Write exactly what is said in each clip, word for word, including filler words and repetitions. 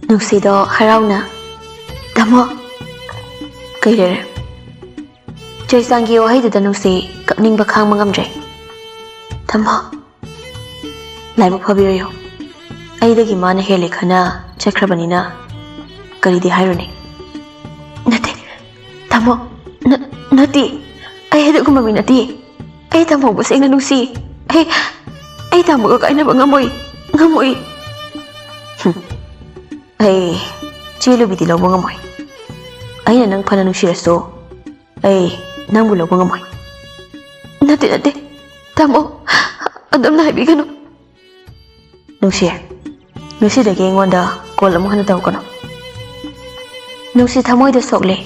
ꯅꯨꯡꯁꯤꯗꯣ ꯍꯔꯥꯎꯅ, "ꯇꯥꯃꯣ, ꯀꯩ ꯂꯩꯔꯦ?" ꯆꯩꯆꯥꯟꯒꯤ ꯋꯥꯍꯩꯗꯨꯗ ꯅꯨꯡꯁꯤ ꯀꯞꯅꯤꯡꯕ ꯈꯥꯡꯕ ꯉꯝꯗ꯭ꯔꯦ꯫ "ꯇꯥꯃꯣ, ꯂꯥꯏꯕꯛ ꯐꯕꯤꯔꯣꯌꯣ꯫ ꯑꯩꯗꯒꯤ ꯃꯥꯅ ꯍꯦꯜꯂꯦ ꯈꯟꯅ ꯆꯠꯈ꯭ꯔꯕꯅꯤꯅ ꯀꯔꯤꯗꯤ ꯍꯥꯏꯔꯨꯅꯤ?" "ꯅꯠꯇꯦ, ꯇꯥꯃꯣ, ꯅ-, ꯅꯠꯇꯦ꯫ ꯑꯩ ꯑꯗꯨꯒꯨꯝꯕ ꯃꯤ ꯅꯠꯇꯦ꯫ ꯑꯩ ꯇꯥꯃꯣꯕꯨ ꯁꯦꯡꯅ ꯅꯨꯡꯁꯤ꯫ ꯑꯩ, ꯑꯩ ꯇꯥꯃꯣꯒ ꯀꯥꯏꯅꯕ ꯉꯝꯃꯣꯏ, ꯉꯝꯃꯣꯏ꯫" "ꯍꯨꯝ꯫ ꯑꯩ ꯆꯦꯜꯂꯨꯕꯤꯗꯤ ꯂꯧꯕ ꯉꯝꯃꯣꯏ꯫ ꯑꯩꯅ ꯅꯪ ꯐꯅ ꯅꯨꯡꯁꯤꯔꯁꯨ ꯑꯩ ꯅꯪꯕꯨ ꯂꯧꯕ ꯉꯝꯃꯣꯏ꯫" "ꯅꯠꯇꯦ, ꯅꯠꯇꯦ꯫ ꯇꯥꯃꯣ, ꯑꯗꯨꯝꯅ ꯍꯥꯏꯕꯤꯒꯅꯨ꯫" "ꯅꯨꯡꯁꯤ, ꯉꯁꯤꯗꯒꯤ ꯑꯩꯉꯣꯟꯗ ꯀꯣꯜ ꯑꯃꯨꯛ ꯍꯟꯅ ꯇꯧꯔꯛꯀꯅꯨ꯫" ꯅꯨꯡꯁꯤ ꯊꯃꯣꯏꯗ ꯁꯣꯛꯂꯦ꯫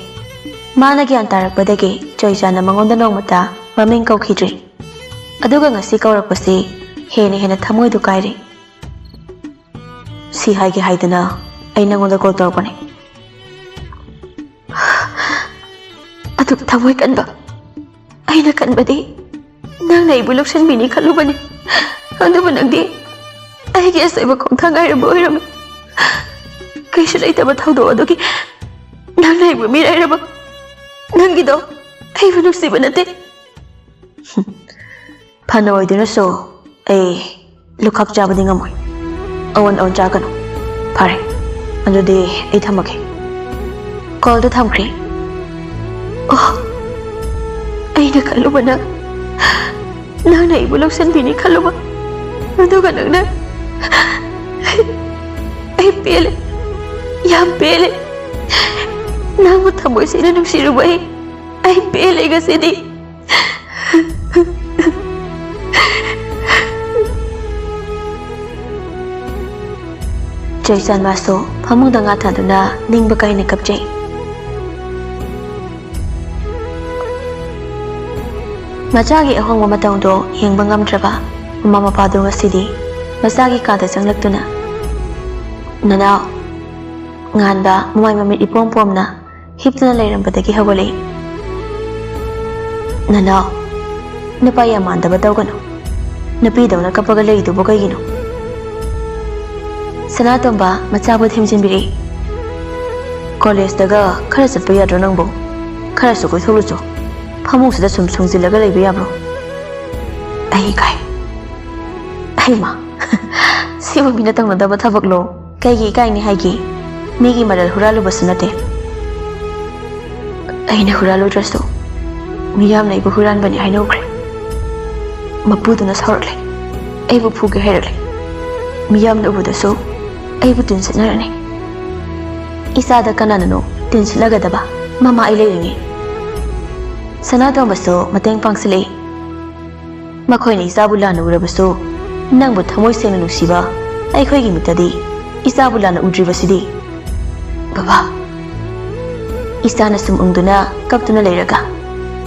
ꯃꯥꯅ ꯒ꯭ꯌꯥꯟ ꯇꯥꯔꯛꯄꯗꯒꯤ ꯆꯩꯆꯥꯟꯅ ꯃꯉꯣꯟꯗ ꯅꯣꯡꯃꯇ ꯃꯃꯤꯡ ꯀꯧꯈꯤꯗ꯭ꯔꯤ꯫ ꯑꯗꯨꯒ ꯉꯁꯤ ꯀꯧꯔꯛꯄꯁꯤ ꯍꯦꯟꯅ ꯍꯦꯟꯅ ꯊꯃꯣꯏꯗꯨ ꯀꯥꯏꯔꯦ꯫ "ꯁꯤ ꯍꯥꯏꯒꯦ ꯍꯥꯏꯗꯅ ꯑꯩ ꯅꯪꯉꯣꯟꯗ ꯀꯣꯜ ꯇꯧꯔꯛꯄꯅꯦ꯫" "ꯑꯗꯨꯛ ꯊꯃꯣꯏ ꯀꯟꯕ꯫ ꯑꯩꯅ ꯈꯟꯕꯗꯤ ꯅꯪꯅ ꯑꯩꯕꯨ ꯂꯧꯁꯤꯟꯕꯤꯅꯤ ꯈꯜꯂꯨꯕꯅꯤ꯫ ꯑꯗꯨꯕꯨ ꯅꯪꯗꯤ ꯑꯩꯒꯤ ꯑꯁꯣꯏꯕ ꯈꯣꯡꯊꯥꯡ ꯉꯥꯏꯔꯕ ꯑꯣꯏꯔꯝꯃꯤ꯫ ꯀꯩꯁꯨ ꯂꯩꯇꯕ ꯊꯧꯗꯣꯛ ꯑꯗꯨꯒꯤ ꯅꯪꯅ ꯑꯩꯕꯨ ꯃꯤꯔꯥꯏꯔꯕ꯫ ꯅꯪꯒꯤꯗꯣ ꯑꯩꯕꯨ ꯅꯨꯡꯁꯤꯕ ꯅꯠꯇꯦ꯫" "ꯐꯅ ꯑꯣꯏꯗꯨꯅꯁꯨ ꯑꯩ ꯂꯨꯈꯥꯛ ꯆꯥꯕꯗꯤ ꯉꯝꯃꯣꯏ꯫ ꯑꯑꯣꯟ ꯑꯑꯣꯟ ꯆꯥꯒꯅꯨ꯫ ꯐꯔꯦ, ꯑꯗꯨꯗꯤ ꯑꯩ ꯊꯝꯃꯒꯦ꯫" ꯀꯣꯜꯗꯨ ꯊꯝꯈ꯭ꯔꯦ꯫ ꯑꯣ, ꯑꯩꯅ ꯈꯜꯂꯨꯕꯅ ꯅꯪꯅ ꯑꯩꯕꯨ ꯂꯧꯁꯤꯟꯕꯤꯅꯤ ꯈꯜꯂꯨꯕ꯫ ꯑꯗꯨꯒ ꯅꯪꯅ, ꯑꯩ ꯄꯦꯜꯂꯦ, ꯌꯥꯝ ꯄꯦꯜꯂꯦ꯫ ꯅꯪꯕꯨ ꯊꯃꯣꯏ ꯁꯦꯡꯅ ꯅꯨꯡꯁꯤꯔꯨꯕ ꯑꯩ, ꯑꯩ ꯄꯦꯜꯂꯦ ꯉꯁꯤꯗꯤ꯫ ꯆꯩꯆꯥꯟ ꯃꯥꯁꯨ ꯐꯃꯨꯡꯗ ꯉꯥ ꯊꯥꯗꯨꯅ ꯅꯤꯡꯕ ꯀꯥꯏꯅ ꯀꯞꯆꯩ꯫ ꯃꯆꯥꯒꯤ ꯑꯍꯣꯡꯕ ꯃꯇꯧꯗꯣ ꯌꯦꯡꯕ ꯉꯝꯗ꯭ꯔꯕ ꯃꯃꯥ ꯃꯄꯥꯗꯣ ꯉꯁꯤꯗꯤ ꯃꯆꯥꯒꯤ ꯀꯥꯗ ꯆꯪꯂꯛꯇꯨꯅ, "ꯅꯅꯥꯎ", ꯉꯥꯟꯕ ꯃꯃꯥꯏ ꯃꯃꯤꯠ ꯏꯄꯣꯝ ꯄꯣꯝꯅ ꯍꯤꯞꯇꯨꯅ ꯂꯩꯔꯝꯕꯗꯒꯤ ꯍꯧꯒꯠꯂꯛꯏ꯫ "ꯅꯅꯥꯎ, ꯅꯨꯄꯥ ꯌꯥꯝ ꯃꯥꯟꯗꯕ ꯇꯧꯒꯅꯨ꯫ ꯅꯨꯄꯤꯗꯧꯅ ꯀꯞꯄꯒ ꯂꯩꯔꯤꯗꯨꯕꯨ ꯀꯩꯒꯤꯅꯣ?" ꯁꯅꯥꯇꯣꯝꯕ ꯃꯆꯥꯕꯨ ꯊꯦꯝꯖꯤꯟꯕꯤꯔꯛꯏ꯫ "ꯀꯣꯂꯦꯖꯇꯒ ꯈꯔ ꯆꯠꯄ ꯌꯥꯗ꯭ꯔꯣ ꯅꯪꯕꯨ? ꯈꯔꯁꯨ ꯀꯣꯏꯊꯣꯛꯂꯨꯆꯣ꯫ ꯐꯃꯨꯡꯁꯤꯗ ꯁꯨꯝ ꯁꯨꯡꯖꯤꯜꯂꯒ ꯂꯩꯕ ꯌꯥꯕ꯭ꯔꯣ?" ꯑꯩ ꯏꯀꯥꯏ꯫ ꯍꯩꯃꯥ, ꯁꯤꯕꯨ ꯃꯤꯅ ꯇꯧꯅꯗꯕ ꯊꯕꯛꯂꯣ? ꯀꯩꯒꯤ ꯏꯀꯥꯏꯅꯤ ꯍꯥꯏꯒꯦ? ꯃꯤꯒꯤ ꯃꯔꯜ ꯍꯨꯔꯥꯜꯂꯨꯕꯁꯨ ꯅꯠꯇꯦ꯫ ꯑꯩꯅ ꯍꯨꯔꯥꯜꯂꯨꯗ꯭ꯔꯁꯨ ꯃꯤꯌꯥꯝꯅ ꯑꯩꯕꯨ ꯍꯨꯔꯥꯟꯕꯅꯤ ꯍꯥꯏꯅ ꯎꯈ꯭ꯔꯦ꯫ ꯃꯄꯨꯗꯨꯅ ꯁꯥꯎꯔꯛꯂꯦ꯫ ꯑꯩꯕꯨ ꯐꯨꯒꯦ ꯍꯥꯏꯔꯛꯂꯦ꯫ ꯃꯤꯌꯥꯝꯅ ꯎꯕꯗꯁꯨ ꯑꯩꯕꯨ ꯇꯤꯟꯁꯤꯠꯅꯔꯅꯤ꯫ ꯏꯆꯥꯗ ꯀꯅꯥꯅꯅꯣ ꯇꯤꯟꯁꯤꯠꯂꯒꯗꯕ? ꯃꯃꯥ ꯑꯩ ꯂꯩꯔꯤꯉꯩ꯫ ꯁꯅꯥꯇꯣꯝꯕꯁꯨ ꯃꯇꯦꯡ ꯄꯥꯡꯁꯤꯜꯂꯛꯏ꯫ "ꯃꯈꯣꯏꯅ ꯏꯆꯥꯕꯨ ꯂꯥꯟꯅ ꯎꯔꯕꯁꯨ, ꯅꯪꯕꯨ ꯊꯃꯣꯏ ꯁꯦꯡꯅ ꯅꯨꯡꯁꯤꯕ ꯑꯩꯈꯣꯏꯒꯤ ꯃꯤꯠꯇꯗꯤ ꯏꯆꯥꯕꯨ ꯂꯥꯟꯅ ꯎꯗ꯭ꯔꯤꯕꯁꯤꯗꯤ?" "ꯕꯕꯥ, ꯏꯆꯥꯅ ꯁꯨꯝ ꯎꯪꯗꯨꯅ ꯀꯞꯇꯨꯅ ꯂꯩꯔꯒ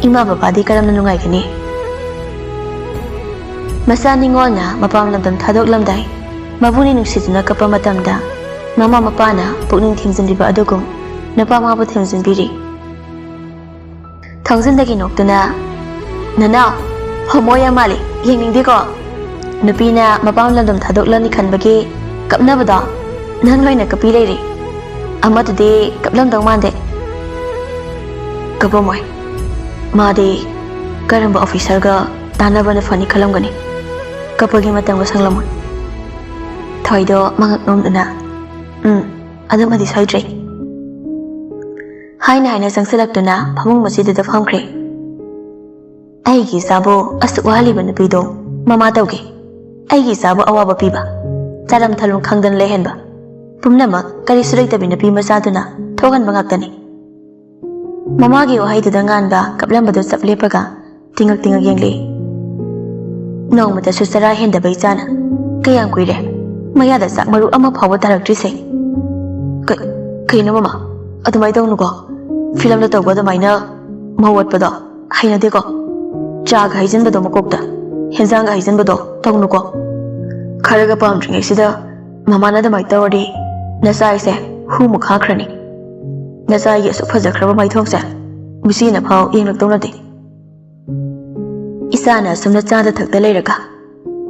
ꯏꯃꯥ ꯕꯕꯥꯗꯤ ꯀꯔꯝꯅ ꯅꯨꯡꯉꯥꯏꯒꯅꯤ?" ꯃꯆꯥ ꯅꯤꯉꯣꯜꯅ ꯃꯄꯥꯝ ꯂꯝꯗꯝ ꯊꯥꯗꯣꯛꯂꯝꯗꯥꯏ, ꯃꯕꯨꯅꯤ ꯅꯨꯡꯁꯤꯗꯨꯅ ꯀꯞꯄ ꯃꯇꯝꯗ, ꯃꯃꯥ ꯃꯄꯥꯅ ꯄꯨꯛꯅꯤꯡ ꯊꯦꯝꯖꯤꯟꯕꯤꯕ ꯑꯗꯨꯒꯨꯝ ꯅꯨꯄꯥ ꯃꯥꯕꯨ ꯊꯦꯝꯖꯤꯟꯕꯤꯔꯤ꯫ ꯊꯣꯡꯖꯤꯟꯗꯒꯤ ꯅꯣꯛꯇꯨꯅ, "ꯅꯅꯥꯎ, ꯍꯣꯃꯣ ꯌꯥꯝ ꯃꯥꯜꯂꯤ, ꯌꯦꯡꯅꯤꯡꯗꯦꯀꯣ? ꯅꯨꯄꯤꯅ ꯃꯄꯥꯝ ꯂꯝꯗꯝ ꯊꯥꯗꯣꯛꯂꯅꯤ ꯈꯟꯕꯒꯤ ꯀꯞꯅꯕꯗꯣ, ꯅꯪ ꯂꯣꯏꯅ ꯀꯞꯄꯤ ꯂꯩꯔꯤ꯫ ꯑꯃꯗꯨꯗꯤ ꯀꯞꯂꯝꯗꯧ ꯃꯥꯟꯗꯦ꯫" "ꯀꯞꯄꯝꯃꯣꯏ꯫ ꯃꯥꯗꯤ ꯀꯔꯝꯕ ꯑꯣꯐꯤꯁꯔꯒ ꯇꯥꯟꯅꯕꯅ ꯐꯅꯤ ꯈꯜꯂꯝꯒꯅꯤ? ꯀꯞꯄꯒꯤ ꯃꯇꯝꯒ ꯁꯪꯂꯝꯃꯣꯏ꯫" ꯊꯣꯏꯗꯣ ꯃꯉꯛ ꯅꯣꯝꯗꯨꯅ, "ꯎꯝ, ꯑꯗꯨꯃꯗꯤ ꯁꯣꯏꯗ꯭ꯔꯦ" ꯍꯥꯏꯅ ꯍꯥꯏꯅ ꯆꯪꯁꯤꯜꯂꯛꯇꯨꯅ ꯐꯃꯨꯡ ꯃꯆꯤꯗꯨꯗ ꯐꯝꯈ꯭ꯔꯦ꯫ ꯑꯩꯒꯤ ꯏꯆꯥꯕꯨ ꯑꯁꯨꯛ ꯋꯥꯍꯜꯂꯤꯕ ꯅꯨꯄꯤꯗꯣ ꯃꯃꯥ ꯇꯧꯒꯦ꯫ ꯑꯩꯒꯤ ꯏꯆꯥꯕꯨ ꯑꯋꯥꯕ ꯄꯤꯕ, ꯆꯥꯔꯝ ꯊꯛꯂꯝ ꯈꯪꯗꯅ ꯂꯩꯍꯟꯕ, ꯄꯨꯝꯅꯃꯛ ꯀꯔꯤꯁꯨ ꯂꯩꯇꯕꯤ ꯅꯨꯄꯤ ꯃꯆꯥꯗꯨꯅ ꯊꯣꯛꯍꯟꯕ ꯉꯥꯛꯇꯅꯤ꯫ ꯃꯃꯥꯒꯤ ꯋꯥꯍꯩꯗꯨꯗ ꯉꯥꯟꯕ ꯀꯞꯂꯝꯕꯗꯨ ꯆꯞ ꯂꯦꯞꯄꯒ ꯇꯤꯡꯉꯛ ꯇꯤꯡꯉꯛ ꯌꯦꯡꯂꯛꯏ꯫ ꯅꯣꯡꯃꯇꯁꯨ ꯆꯔꯥ ꯍꯦꯟꯗꯕ ꯏꯆꯥꯅ ꯀꯌꯥꯝ ꯀꯨꯏꯔꯦ ꯃꯌꯥꯗ ꯆꯥꯛ ꯃꯔꯨ ꯑꯃ ꯐꯥꯎꯕ ꯇꯥꯔꯛꯇ꯭ꯔꯤꯁꯦ? ꯀ-, ꯀꯩꯅꯣ ꯃꯃꯥ? ꯑꯗꯨꯃꯥꯏꯅ ꯇꯧꯅꯨꯀꯣ꯫ ꯐꯤꯂꯝꯗ ꯇꯧꯕ ꯑꯗꯨꯃꯥꯏꯅ ꯃꯧ ꯑꯣꯠꯄꯗꯣ ꯍꯩꯅꯗꯦꯀꯣ꯫ ꯆꯥꯒ ꯍꯩꯖꯤꯟꯕꯗꯣ ꯃꯀꯣꯛꯇ, ꯍꯦꯟꯖꯥꯡꯒ ꯍꯩꯖꯤꯟꯕꯗꯣ ꯇꯧꯅꯨꯀꯣ꯫ ꯈꯔꯒ ꯄꯥꯝꯗ꯭ꯔꯤꯉꯩꯁꯤꯗ ꯃꯃꯥꯅ ꯑꯗꯨꯃꯥꯏꯅ ꯇꯧꯔꯗꯤ ꯅꯆꯥ ꯑꯩꯁꯦ ꯍꯨꯃꯨꯛ ꯈꯥꯈ꯭ꯔꯅꯤ꯫ ꯅꯆꯥꯒꯤ ꯑꯁꯨꯛ ꯐꯖꯈ꯭ꯔꯕ ꯃꯥꯏꯊꯣꯡꯁꯦ ꯃꯤꯆꯤꯅ ꯐꯥꯎ ꯌꯦꯡꯂꯛꯇꯧ ꯅꯠꯇꯦ꯫ ꯏꯆꯥꯅ ꯑꯁꯨꯝꯅ ꯆꯥꯗ ꯊꯛꯇ ꯂꯩꯔꯒ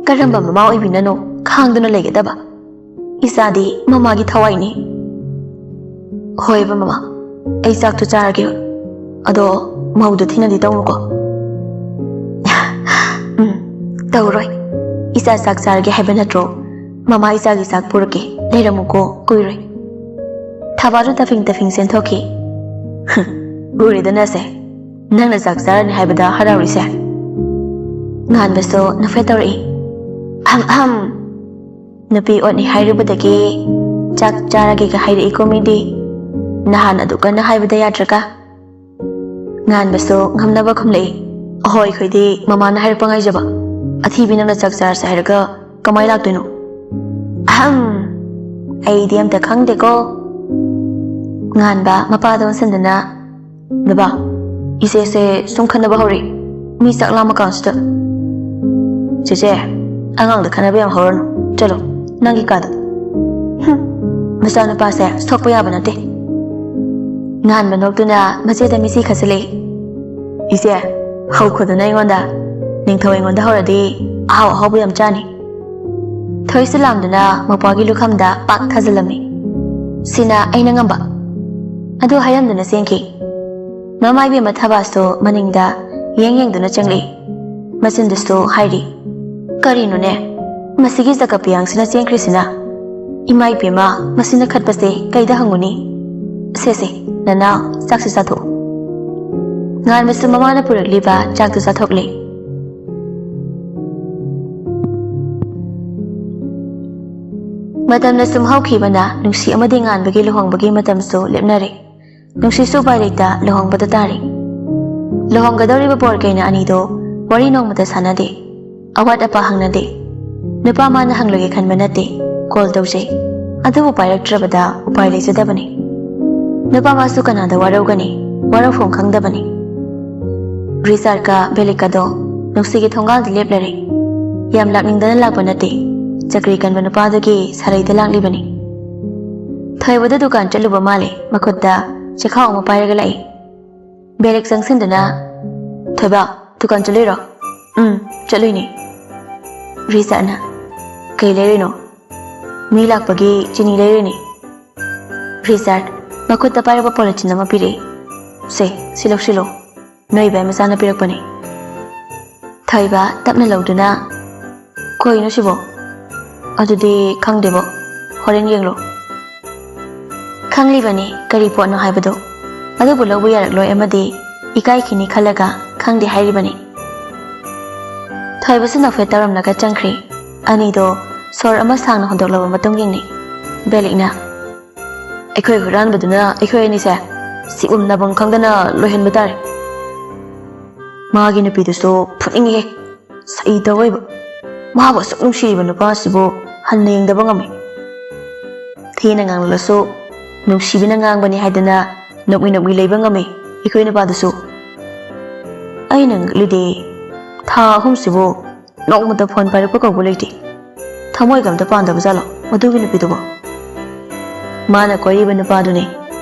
ꯀꯔꯝꯕ ꯃꯃꯥ ꯑꯣꯏꯕꯤꯅꯅꯣ ꯈꯥꯡꯗꯨꯅ ꯂꯩꯒꯗꯕ? ꯏꯆꯥꯗꯤ ꯃꯃꯥꯒꯤ ꯊꯋꯥꯏꯅꯤ꯫ ꯍꯣꯏꯕ ꯃꯃꯥ, ꯑꯩ ꯆꯥꯛꯇꯣ ꯆꯥꯔꯒꯦ꯫ ꯑꯗꯣ ꯃꯧꯗꯣ ꯊꯤꯅꯗꯤ ꯇꯧꯅꯨꯀꯣ꯫ ꯎꯝ, ꯇꯧꯔꯣꯏ꯫ ꯏꯆꯥ ꯆꯥꯛ ꯆꯥꯔꯒꯦ ꯍꯥꯏꯕ ꯅꯠꯇ꯭ꯔꯣ? ꯃꯃꯥ ꯏꯆꯥꯒꯤ ꯆꯥꯛ ꯄꯨꯔꯛꯀꯦ, ꯂꯩꯔꯝꯃꯨꯀꯣ, ꯀꯨꯏꯔꯣꯏ꯫ ꯊꯕꯥꯗꯨ ꯇꯐꯤꯡ ꯇꯐꯤꯡ ꯆꯦꯟꯊꯣꯛꯈꯤ꯫ ꯎꯔꯦꯗꯅꯁꯦ, ꯅꯪꯅ ꯆꯥꯛ ꯆꯥꯔꯅꯤ ꯍꯥꯏꯕꯗ ꯍꯔꯥꯎꯔꯤꯁꯦ꯫ ꯉꯥꯟꯕꯁꯨ ꯅꯣꯛꯐꯦꯠ ꯇꯧꯔꯛꯏ꯫ ꯑꯍꯝ ꯑꯍꯝ꯫ ꯅꯨꯄꯤ ꯑꯣꯠꯅꯤ ꯍꯥꯏꯔꯨꯕꯗꯒꯤ ꯆꯥꯛ ꯆꯥꯔꯒꯦꯒ ꯍꯥꯏꯔꯛꯏꯀꯣ ꯃꯤꯗꯤ꯫ ꯅꯍꯥꯟ ꯑꯗꯨ ꯀꯟꯅ ꯍꯥꯏꯕꯗ ꯌꯥꯗ꯭ꯔꯒ꯫ ꯉꯥꯟꯕꯁꯨ ꯉꯝꯅꯕ ꯈꯨꯝꯂꯛꯏ꯫ ꯑꯍꯣꯏ, ꯑꯩꯈꯣꯏꯗꯤ ꯃꯃꯥꯅ ꯍꯥꯏꯔꯛꯄ ꯉꯥꯏꯖꯕ꯫ ꯑꯊꯤꯕꯤ ꯅꯪꯅ ꯆꯥꯛ ꯆꯥꯔꯁꯦ ꯍꯥꯏꯔꯒ ꯀꯃꯥꯏ ꯂꯥꯛꯇꯣꯏꯅꯣ? ꯑꯍꯝ꯫ ꯑꯩꯗꯤ ꯑꯝꯇ ꯈꯪꯗꯦꯀꯣ꯫ ꯉꯥꯟꯕ ꯃꯄꯥꯗ ꯑꯣꯟꯁꯤꯟꯗꯨꯅ, ꯕꯕꯥ, ꯏꯆꯦꯁꯦ ꯁꯨꯝ ꯈꯟꯅꯕ ꯍꯧꯔꯛꯏ꯫ ꯃꯤ ꯆꯥꯛ ꯂꯥꯝꯃ ꯀꯥꯟꯁꯤꯗ꯫ ꯆꯦꯆꯦ, ꯑꯉꯥꯡꯗ ꯈꯟꯅꯕ ꯌꯥꯝ ꯍꯧꯔꯅꯨ꯫ ꯆꯠꯂꯣ, ꯅꯪꯒꯤ ꯀꯥꯗ꯫ ꯍꯨꯝ, ꯃꯆꯥꯅꯨꯄꯥꯁꯦ ꯁꯣꯛꯄ ꯌꯥꯕ ꯅꯠꯇꯦ꯫ ꯉꯥꯟꯕ ꯅꯣꯛꯇꯨꯅ ꯃꯆꯦꯗ ꯃꯤꯆꯤ ꯈꯠꯆꯜꯂꯛꯏ꯫ ꯏꯆꯦ, ꯍꯧꯈꯣꯗꯨꯅ ꯑꯩꯉꯣꯟꯗ꯫ ꯅꯤꯡꯊꯧ ꯑꯩꯉꯣꯟꯗ ꯍꯧꯔꯗꯤ ꯑꯍꯥꯎ ꯑꯍꯥꯎꯕ ꯌꯥꯝ ꯆꯥꯅꯤ꯫ ꯊꯣꯏꯁꯨ ꯂꯥꯝꯗꯨꯅ ꯃꯧꯄ꯭ꯋꯥꯒꯤ ꯂꯨꯈꯝꯗ ꯄꯥꯛ ꯊꯥꯖꯤꯜꯂꯝꯃꯤ꯫ ꯁꯤꯅ ꯑꯩꯅ ꯉꯝꯕ꯫ ꯑꯗꯨ ꯍꯥꯏꯔꯝꯗꯨꯅ ꯆꯦꯟꯈꯤ꯫ ꯃꯃꯥ ꯏꯕꯦꯝꯃ ꯊꯕꯥꯁꯨ ꯃꯅꯤꯡꯗ ꯌꯦꯡ ꯌꯦꯡꯗꯨꯅ ꯆꯪꯂꯛꯏ꯫ ꯃꯆꯤꯟꯗꯨꯁꯨ ꯍꯥꯏꯔꯤ, "ꯀꯔꯤꯅꯣꯅꯦ? ꯃꯁꯤꯒꯤ ꯖꯒꯞ ꯄꯤꯌꯥꯡꯁꯤꯅ ꯆꯦꯟꯈ꯭ꯔꯤꯁꯤꯅ? ꯏꯃꯥ ꯏꯕꯦꯝꯃ, ꯃꯁꯤꯅ ꯈꯠꯄꯁꯦ ꯀꯩꯗ ꯍꯪꯉꯨꯅꯤ? ꯁꯦ ꯁꯦ, ꯅꯅꯥꯎ, ꯆꯥꯛꯁꯤ ꯆꯥꯊꯣꯛꯎ꯫" ꯉꯥꯟꯕꯁꯨ ꯃꯃꯥꯅ ꯄꯨꯔꯛꯂꯤꯕ ꯆꯥꯛꯇꯨ ꯆꯥꯊꯣꯛꯂꯦ꯫ ꯃꯇꯝꯅ ꯁꯨꯝ ꯍꯧꯈꯤꯕꯅ ꯅꯨꯡꯁꯤ ꯑꯃꯗꯤ ꯉꯥꯟꯕꯒꯤ ꯂꯨꯍꯣꯡꯕꯒꯤ ꯃꯇꯝꯁꯨ ꯂꯦꯞꯅꯔꯦ꯫ ꯅꯨꯡꯁꯤꯁꯨ ꯎꯄꯥꯏ ꯂꯩꯇ ꯂꯨꯍꯣꯡꯕꯗ ꯇꯥꯔꯦ꯫ ꯂꯨꯍꯣꯡꯒꯗꯧꯔꯤꯕ ꯕꯣꯔ ꯀꯩꯅ ꯑꯅꯤꯗꯣ ꯋꯥꯔꯤ ꯅꯣꯡꯃꯇ ꯁꯥꯟꯅꯗꯦ, ꯑꯋꯥꯠ ꯑꯄꯥ ꯍꯪꯅꯗꯦ꯫ ꯅꯨꯄꯥ ꯃꯥꯅ ꯍꯪꯂꯒꯦ ꯈꯟꯕ ꯅꯠꯇꯦ, ꯀꯣꯜ ꯇꯧꯖꯩ꯫ ꯑꯗꯨꯕꯨ ꯄꯥꯏꯔꯛꯇ꯭ꯔꯕꯗ ꯎꯄꯥꯏ ꯂꯩꯖꯗꯕꯅꯤ꯫ ꯅꯨꯄꯥ ꯃꯥꯁꯨ ꯀꯅꯥꯗ ꯋꯥꯔꯧꯒꯅꯤ, ꯋꯥꯔꯧꯐꯝ ꯈꯪꯗꯕꯅꯤ꯫ ꯔꯤꯆꯥꯔꯗꯀ ꯕꯦꯂꯤꯛꯀꯗꯣ ꯅꯨꯡꯁꯤꯒꯤ ꯊꯣꯡꯒꯥꯜꯗ ꯂꯦꯞꯂꯔꯦ꯫ ꯌꯥꯝ ꯂꯥꯛꯅꯤꯡꯗꯅ ꯂꯥꯛꯄ ꯅꯠꯇꯦ, ꯆꯀ꯭ꯔꯤ ꯀꯟꯕ ꯅꯨꯄꯥꯗꯨꯒꯤ ꯁꯥꯔꯩꯗ ꯂꯥꯛꯂꯤꯕꯅꯤ꯫ ꯊꯣꯏꯕꯗ ꯗꯨꯀꯥꯟ ꯆꯠꯂꯨꯕ ꯃꯥꯜꯂꯦ, ꯃꯈꯨꯠꯇ ꯆꯦꯈꯥꯎ ꯑꯃ ꯄꯥꯏꯔꯒ ꯂꯥꯛꯏ꯫ ꯕꯦꯂꯤꯛ ꯆꯪꯁꯤꯟꯗꯨꯅ, "ꯊꯣꯏꯕ, ꯗꯨꯀꯥꯟ ꯆꯠꯂꯨꯏꯔꯣ?" "ꯎꯝ, ꯆꯠꯂꯨꯏꯅꯦ꯫" ꯔꯤꯆꯥꯔꯗꯅ, "ꯀꯩ ꯂꯩꯔꯨꯏꯅꯣ?" "ꯃꯤ ꯂꯥꯛꯄꯒꯤ ꯆꯤꯅꯤ ꯂꯩꯔꯨꯏꯅꯦ꯫" ꯔꯤꯆꯥꯔꯗ ꯃꯈꯨꯠꯇ ꯄꯥꯏꯔꯛꯄ ꯄꯣꯂꯤꯊꯤꯟ ꯑꯃ ꯄꯤꯔꯛꯏ꯫ "ꯁꯦ, ꯁꯤ ꯂꯧꯁꯤꯜꯂꯣ, ꯅꯣꯏ ꯏꯕꯥꯏ ꯃꯆꯥꯅ ꯄꯤꯔꯛꯄꯅꯦ꯫" ꯊꯣꯏꯕ ꯇꯞꯅ ꯂꯧꯗꯨꯅ, "ꯀꯩꯅꯣ ꯁꯤꯕꯣ? ꯑꯗꯨꯗꯤ ꯈꯪꯗꯦꯕꯣ, ꯍꯣꯔꯦꯟ ꯌꯦꯡꯂꯣ꯫" ꯈꯪꯂꯤꯕꯅꯤ ꯀꯔꯤ ꯄꯣꯠꯅꯣ ꯍꯥꯏꯕꯗꯨ, ꯑꯗꯨꯕꯨ ꯂꯧꯕ ꯌꯥꯔꯛꯂꯣꯏ ꯑꯃꯗꯤ ꯏꯀꯥꯏꯈꯤꯅꯤ ꯈꯜꯂꯒ ꯈꯪꯗꯦ ꯍꯥꯏꯔꯤꯕꯅꯤ꯫ ꯊꯣꯏꯕꯁꯨ ꯅꯣꯛꯐꯦꯠ ꯇꯧꯔꯝꯂꯒ ꯆꯪꯈ꯭ꯔꯦ꯫ ꯑꯅꯤꯗꯣ ꯁꯣꯔ ꯑꯃ ꯁꯥꯡꯅ ꯍꯣꯟꯗꯣꯛꯂꯕ ꯃꯇꯨꯡ ꯌꯦꯡꯅꯩ꯫ ꯕꯦꯂꯤꯛꯅ, "ꯑꯩꯈꯣꯏ ꯍꯨꯔꯥꯟꯕꯗꯨꯅ ꯑꯩꯈꯣꯏ ꯑꯅꯤꯁꯦ ꯁꯤꯎꯝ ꯅꯥꯕꯨꯝ ꯈꯪꯗꯅ ꯂꯣꯏꯍꯟꯕ ꯇꯥꯔꯦ꯫ ꯃꯥꯒꯤ ꯅꯨꯄꯤꯗꯨꯁꯨ ꯐꯨꯅꯤꯡꯉꯤꯍꯦ꯫ ꯁꯛꯏ ꯇꯧꯋꯦꯕ꯫ ꯃꯥꯕꯨ ꯑꯁꯨꯛ ꯅꯨꯡꯁꯤꯔꯤꯕ ꯅꯨꯄꯥꯁꯤꯕꯨ ꯍꯟꯅ ꯌꯦꯡꯗꯕ ꯉꯝꯃꯤ꯫" ꯊꯤꯅ ꯉꯥꯡꯂꯁꯨ ꯅꯨꯡꯁꯤꯕꯤꯅ ꯉꯥꯡꯕꯅꯤ ꯍꯥꯏꯗꯅ ꯅꯣꯛꯃꯤ ꯅꯣꯛꯃꯤ ꯂꯩꯕ ꯉꯝꯃꯤ ꯑꯩꯈꯣꯏ ꯅꯨꯄꯥꯗꯨꯁꯨ꯫ ꯑꯩꯅ ꯉꯛꯂꯤꯗꯤ, ꯊꯥ ꯑꯍꯨꯝꯁꯤꯕꯨ ꯅꯣꯡꯃꯇ ꯐꯣꯟ ꯄꯥꯏꯔꯛꯄ ꯀꯧꯕ ꯂꯩꯇꯦ꯫ ꯊꯃꯣꯏꯒ ꯑꯝꯇ ꯄꯥꯟꯗꯕ ꯖꯥꯠꯂꯣ ꯃꯗꯨꯒꯤ ꯅꯨꯄꯤꯗꯨꯕꯣ? ꯃꯥꯅ ꯀꯣꯏꯔꯤꯕ ꯅꯨꯄꯥꯗꯨꯅꯦ꯫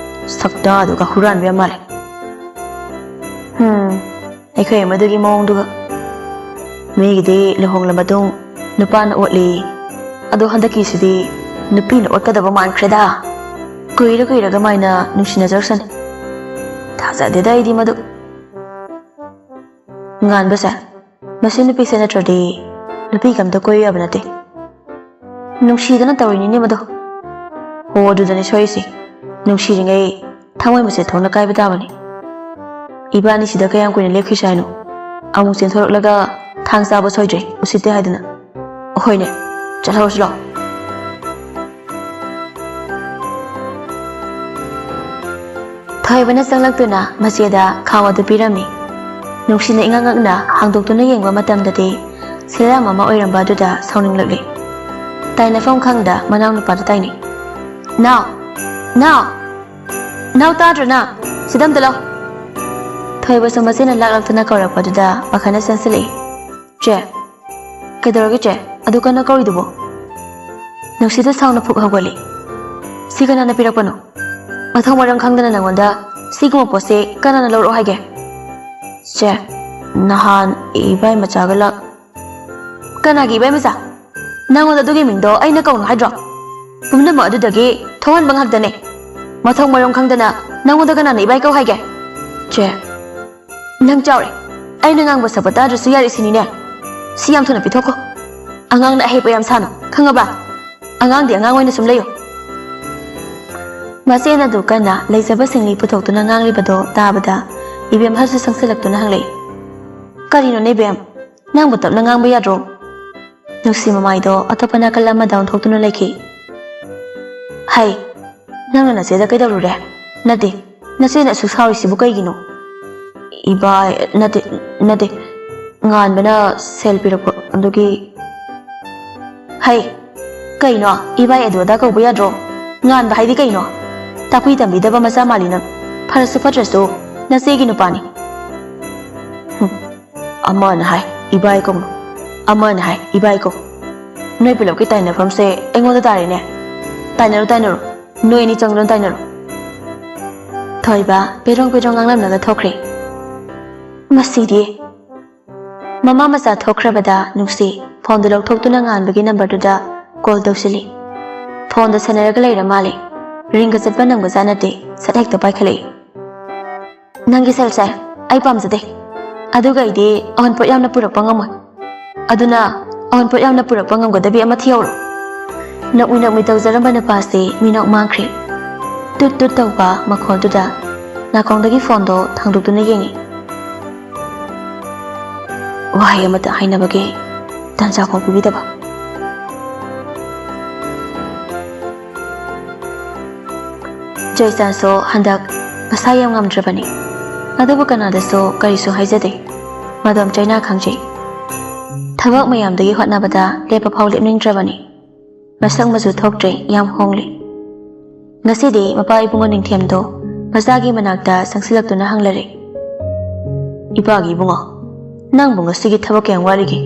ꯁꯛꯇꯥꯗꯨꯒ ꯍꯨꯔꯥꯟꯕ ꯌꯥꯝ ꯃꯥꯜꯂꯦ꯫ ꯍꯝ, ꯑꯩꯈꯣꯏ ꯑꯃꯗꯨꯒꯤ ꯃꯑꯣꯡꯗꯨꯒ꯫ ꯃꯤꯒꯤꯗꯤ ꯂꯨꯍꯣꯡꯂ ꯃꯇꯨꯡ ꯅꯨꯄꯥꯅ ꯑꯣꯠꯂꯤ, ꯑꯗꯣ ꯍꯟꯗꯛꯀꯤꯁꯤꯗꯤ ꯅꯨꯄꯤꯅ ꯑꯣꯠꯀꯗꯕ ꯃꯥꯟꯈ꯭ꯔꯦꯗ꯫ ꯀꯨꯏꯔ ꯀꯨꯏꯔꯒ ꯃꯥꯏꯅ ꯅꯨꯡꯁꯤꯅꯖꯔꯛꯁꯅꯤ꯫ ꯊꯥꯖꯗꯦꯗ ꯑꯩꯗꯤ ꯃꯗꯨ꯫ ꯉꯥꯟꯕꯁꯦ, ꯃꯁꯤ ꯅꯨꯄꯤꯁꯦ ꯅꯠꯇ꯭ꯔꯗꯤ ꯅꯨꯄꯤꯒ ꯑꯝꯇ ꯀꯣꯏꯌꯨ ꯌꯥꯕ ꯅꯠꯇꯦ꯫ ꯅꯨꯡꯁꯤꯗꯅ ꯇꯧꯔꯤꯅꯤꯅꯦ ꯃꯗꯣ꯫ ꯍꯣ, ꯑꯗꯨꯗꯅꯦ ꯁꯣꯏꯔꯤꯁꯦ꯫ ꯅꯨꯡꯁꯤꯔꯤꯉꯩ ꯊꯃꯣꯏ ꯃꯆꯦꯠ ꯊꯣꯛꯅ ꯀꯥꯏꯕ ꯇꯥꯕꯅꯤ꯫ ꯏꯕꯥꯅꯤ ꯁꯤꯗ ꯀꯌꯥꯝ ꯀꯨꯏꯅ ꯂꯦꯞꯈꯤꯁꯦ ꯍꯥꯏꯅꯣ? ꯑꯃꯨꯛ ꯆꯦꯟꯊꯣꯔꯛꯂꯒ ꯊꯥꯡ ꯆꯥꯕ ꯁꯣꯏꯗ꯭ꯔꯦ, ꯎꯁꯤꯠꯇꯦ ꯍꯥꯏꯗꯅ꯫ ꯍꯣꯏꯅꯦ, ꯆꯠꯍꯧꯔꯁꯤ ꯂꯥꯛꯑꯣ꯫ ꯊꯣꯏꯕꯅ ꯆꯪꯂꯛꯇꯨꯅ ꯃꯆꯦꯗ ꯈꯥꯎ ꯑꯗꯨ ꯄꯤꯔꯝꯃꯤ꯫ ꯅꯨꯡꯁꯤꯅ ꯏꯉꯛ ꯉꯛꯅ ꯍꯥꯡꯗꯣꯛꯇꯨꯅ ꯌꯦꯡꯕ ꯃꯇꯝꯗꯗꯤ ꯁꯤꯂꯥꯝ ꯑꯃ ꯑꯣꯏꯔꯝꯕ ꯑꯗꯨꯗ ꯁꯥꯎꯅꯤꯡꯂꯛꯂꯤ꯫ ꯇꯥꯏꯅꯐꯝ ꯈꯪꯗ ꯃꯅꯥꯎꯅꯨꯄꯥꯗ ꯇꯥꯏꯅꯩ꯫ "ꯅꯥꯎ! ꯅꯥꯎ! ꯅꯥꯎ, ꯇꯥꯗ꯭ꯔꯣ ꯅꯪ? ꯁꯤꯗ ꯑꯝꯇ ꯂꯥꯎ!" ꯊꯣꯏꯕꯁꯨ ꯃꯆꯦꯅ ꯂꯥꯛꯂꯛꯇꯅ ꯀꯧꯔꯛꯄꯗꯨꯗ ꯄꯥꯈꯠꯅ ꯆꯪꯁꯤꯜꯂꯛꯏ꯫ "ꯆꯦ, ꯀꯩꯗꯧꯔꯒꯦ ꯆꯦ? ꯑꯗꯨ ꯀꯟꯅ ꯀꯧꯔꯤꯗꯨꯕꯣ?" ꯅꯨꯡꯁꯤꯠꯇ ꯁꯥꯎꯅ ꯐꯨꯛ ꯍꯧꯒꯠꯂꯤ꯫ "ꯁꯤ ꯀꯅꯥꯅ ꯄꯤꯔꯛꯄꯅꯣ? ꯃꯊꯧ ꯃꯔꯝ ꯈꯪꯗꯅ ꯅꯪꯉꯣꯟꯗ ꯁꯤꯒꯨꯝꯕ ꯄꯣꯠꯁꯦ ꯀꯅꯥꯅ ꯂꯧꯔꯛꯑꯣ ꯍꯥꯏꯒꯦ?" "ꯆꯦ, ꯅꯍꯥꯟ ꯏꯕꯥꯏ ꯃꯆꯥꯒ ꯂꯥꯛ-" "ꯀꯅꯥꯒꯤ ꯏꯕꯥꯏ ꯃꯆꯥ? ꯅꯪꯉꯣꯟꯗ ꯑꯗꯨꯒꯤ ꯃꯤꯡꯗꯣ ꯑꯩꯅ ꯀꯧꯅꯣ ꯍꯥꯏꯗ꯭ꯔꯣ? ꯄꯨꯝꯅꯃꯛ ꯑꯗꯨꯗꯒꯤ ꯊꯣꯛꯍꯟꯕ ꯉꯥꯛꯇꯅꯦ꯫ ꯃꯊꯧ ꯃꯔꯝ ꯈꯪꯗꯅ ꯅꯪꯉꯣꯟꯗ ꯀꯅꯥꯅ ꯏꯕꯥꯏ ꯀꯧ ꯍꯥꯏꯒꯦ?" "ꯆꯦ, ꯅꯪ ꯆꯥꯎꯔꯦ꯫ ꯑꯩꯅ ꯉꯥꯡꯕ ꯁꯛꯄ ꯇꯥꯗ꯭ꯔꯁꯨ ꯌꯥꯔꯦ ꯁꯤꯅꯤꯅꯦ꯫ ꯁꯤ ꯌꯥꯝ ꯊꯨꯅ ꯄꯤꯊꯣꯛꯈꯣ꯫ ꯑꯉꯥꯡꯅ ꯑꯍꯩꯄ ꯌꯥꯝ ꯁꯥꯅꯨ, ꯈꯪꯉꯕ? ꯑꯉꯥꯡꯗꯤ ꯑꯉꯥꯡ ꯑꯣꯏꯅ ꯁꯨꯝ ꯂꯩꯌꯨ꯫" ꯃꯆꯦꯅ ꯑꯗꯨ ꯀꯟꯅ ꯂꯩꯖꯕꯁꯤꯡꯅꯤ ꯄꯨꯊꯣꯛꯇꯨꯅ ꯉꯥꯡꯂꯤꯕꯗꯣ ꯇꯥꯕꯗ ꯏꯕꯦꯝꯍꯜꯁꯨ ꯆꯪꯁꯤꯜꯂꯛꯇꯨꯅ ꯍꯪꯂꯛꯏ, "ꯀꯔꯤꯅꯣꯅꯦ ꯏꯕꯦꯝ? ꯅꯪꯕꯨ ꯇꯞꯅ ꯉꯥꯡꯕ ꯌꯥꯗ꯭ꯔꯣ?" ꯅꯨꯡꯁꯤ ꯃꯃꯥꯏꯗꯣ ꯑꯇꯣꯞꯄ ꯅꯥꯀꯜ ꯑꯃꯗ ꯑꯣꯟꯊꯣꯛꯇꯨꯅ ꯂꯩꯈꯤ꯫ "ꯍꯩ, ꯅꯪꯅ ꯅꯆꯦꯗ ꯀꯩꯗꯧꯔꯨꯔꯦ? ꯅꯠꯇꯦ, ꯅꯆꯦꯅ ꯑꯁꯨꯛ ꯁꯥꯎꯔꯤꯁꯤꯕꯨ ꯀꯩꯒꯤꯅꯣ?" "ꯏꯕꯥꯏ, ꯅꯠꯇꯦ, ꯅꯠꯇꯦ, ꯉꯥꯟꯕꯅ ꯁꯦꯜ ꯄꯤꯔꯛꯄ ꯑꯗꯨꯒꯤ꯫" "ꯍꯩ, ꯀꯩꯅꯣ? ꯏꯕꯥꯏ ꯑꯗꯨ ꯑꯗꯥ ꯀꯧꯕ ꯌꯥꯗ꯭ꯔꯣ? ꯉꯥꯟꯕ ꯍꯥꯏꯗꯤ ꯀꯩꯅꯣ? ꯇꯥꯛꯄꯤ ꯇꯝꯕꯤꯗꯕ ꯃꯆꯥ ꯃꯥꯜꯂꯤ ꯅꯪ꯫ ꯐꯔꯁꯨ ꯐꯠꯇ꯭ꯔꯁꯨ ꯅꯆꯦꯒꯤ ꯅꯨꯄꯥꯅꯤ꯫" ꯍꯨꯝ, ꯑꯃꯅ ꯍꯥꯏ ꯏꯕꯥꯏ ꯀꯧꯅꯨ, ꯑꯃꯅ ꯍꯥꯏ ꯏꯕꯥꯏ ꯀꯧ꯫ ꯅꯣꯏ ꯄꯨꯂꯞꯀꯤ ꯇꯥꯏꯅꯐꯝꯁꯦ ꯑꯩꯉꯣꯟꯗ ꯇꯥꯔꯦꯅꯦ꯫ ꯇꯥꯏꯅꯔꯣ, ꯇꯥꯏꯅꯔꯣ, ꯅꯣꯏ ꯑꯅꯤ ꯆꯪꯗꯨꯅ ꯇꯥꯏꯅꯔꯣ꯫ ꯊꯣꯏꯕ ꯄꯦꯗ꯭ꯔꯣꯡ ꯄꯦꯗ꯭ꯔꯣꯡ ꯉꯥꯡꯂꯝꯂꯒ ꯊꯣꯛꯈ꯭ꯔꯦ꯫ ꯃꯁꯤꯗꯤ꯫ ꯃꯃꯥ ꯃꯆꯥ ꯊꯣꯛꯈ꯭ꯔꯕꯗ ꯅꯨꯡꯁꯤ ꯐꯣꯟꯗꯨ ꯂꯧꯊꯣꯛꯇꯨꯅ ꯉꯥꯟꯕꯒꯤ ꯅꯝꯕꯔꯗꯨꯗ ꯀꯣꯜ ꯇꯧꯁꯤꯜꯂꯤ꯫ ꯐꯣꯟꯗ ꯁꯥꯟꯅꯔꯒ ꯂꯩꯔ ꯃꯥꯜꯂꯦ꯫ ꯔꯤꯡꯒ ꯆꯠꯄ ꯅꯪꯕꯖꯥꯠ ꯅꯠꯇꯦ, ꯁꯠ ꯍꯦꯛꯇ ꯄꯥꯏꯈꯠꯂꯛꯏ꯫ "ꯅꯪꯒꯤ ꯁꯦꯜꯁꯦ ꯑꯩ ꯄꯥꯝꯖꯗꯦ꯫ ꯑꯗꯨꯒ ꯑꯩꯗꯤ ꯑꯋꯨꯟꯄꯣꯠ ꯌꯥꯝꯅ ꯄꯨꯔꯛꯄ ꯉꯝꯃꯣꯏ꯫ ꯑꯗꯨꯅ ꯑꯋꯨꯟꯄꯣꯠ ꯌꯥꯝꯅ ꯄꯨꯔꯛꯄ ꯉꯝꯒꯗꯕꯤ ꯑꯃ ꯊꯤꯍꯧꯔꯣ꯫" ꯅꯣꯛꯃꯤ ꯅꯣꯛꯃꯤ ꯇꯧꯖꯔꯝꯕ ꯅꯨꯄꯥꯁꯤ ꯃꯤꯅꯣꯛ ꯃꯥꯡꯈ꯭ꯔꯦ꯫ ꯇꯨꯠ ꯇꯨꯠ ꯇꯧꯕ ꯃꯈꯣꯜꯗꯨꯗ ꯅꯥꯀꯣꯡꯗꯒꯤ ꯐꯣꯟꯗꯣ ꯊꯥꯡꯗꯣꯛꯇꯨꯅ ꯌꯦꯡꯉꯤ꯫ ꯋꯥꯍꯩ ꯑꯃꯇ ꯍꯥꯏꯅꯕꯒꯤ ꯇꯥꯟꯖꯥ ꯐꯥꯎ ꯄꯤꯕꯤꯗꯕ꯫ ꯖꯣꯏꯆꯥꯟꯁꯨ ꯍꯟꯗꯛ ꯃꯁꯥ ꯌꯥꯝ ꯉꯝꯗ꯭ꯔꯕꯅꯤ꯫ ꯑꯗꯨꯕꯨ ꯀꯅꯥꯗꯁꯨ ꯀꯔꯤꯁꯨ ꯍꯥꯏꯖꯗꯦ꯫ ꯃꯗꯣꯝ ꯆꯩꯅꯥ ꯈꯪꯖꯩ꯫ ꯊꯕꯛ ꯃꯌꯥꯝꯗꯒꯤ ꯍꯣꯠꯅꯕꯗ ꯂꯦꯞꯄ ꯐꯥꯎ ꯂꯦꯞꯅꯤꯡꯗ꯭ꯔꯕꯅꯤ꯫ ꯃꯁꯛ ꯃꯆꯨ ꯊꯣꯛꯇ꯭ꯔꯦ, ꯌꯥꯝ ꯍꯣꯡꯂꯦ꯫ ꯉꯁꯤꯗꯤ ꯃꯄꯥ ꯏꯕꯨꯡꯉꯣ ꯅꯤꯡꯊꯦꯝꯗꯣ ꯃꯆꯥꯒꯤ ꯃꯅꯥꯛꯇ ꯆꯪꯁꯤꯜꯂꯛꯇꯨꯅ ꯍꯪꯂꯔꯦ꯫ "ꯏꯄꯥꯒꯤ ꯏꯕꯨꯡꯉꯣ, ꯅꯪꯕꯨ ꯉꯁꯤꯒꯤ ꯊꯕꯛ ꯀꯌꯥꯝ ꯋꯥꯠꯂꯤꯒꯦ?"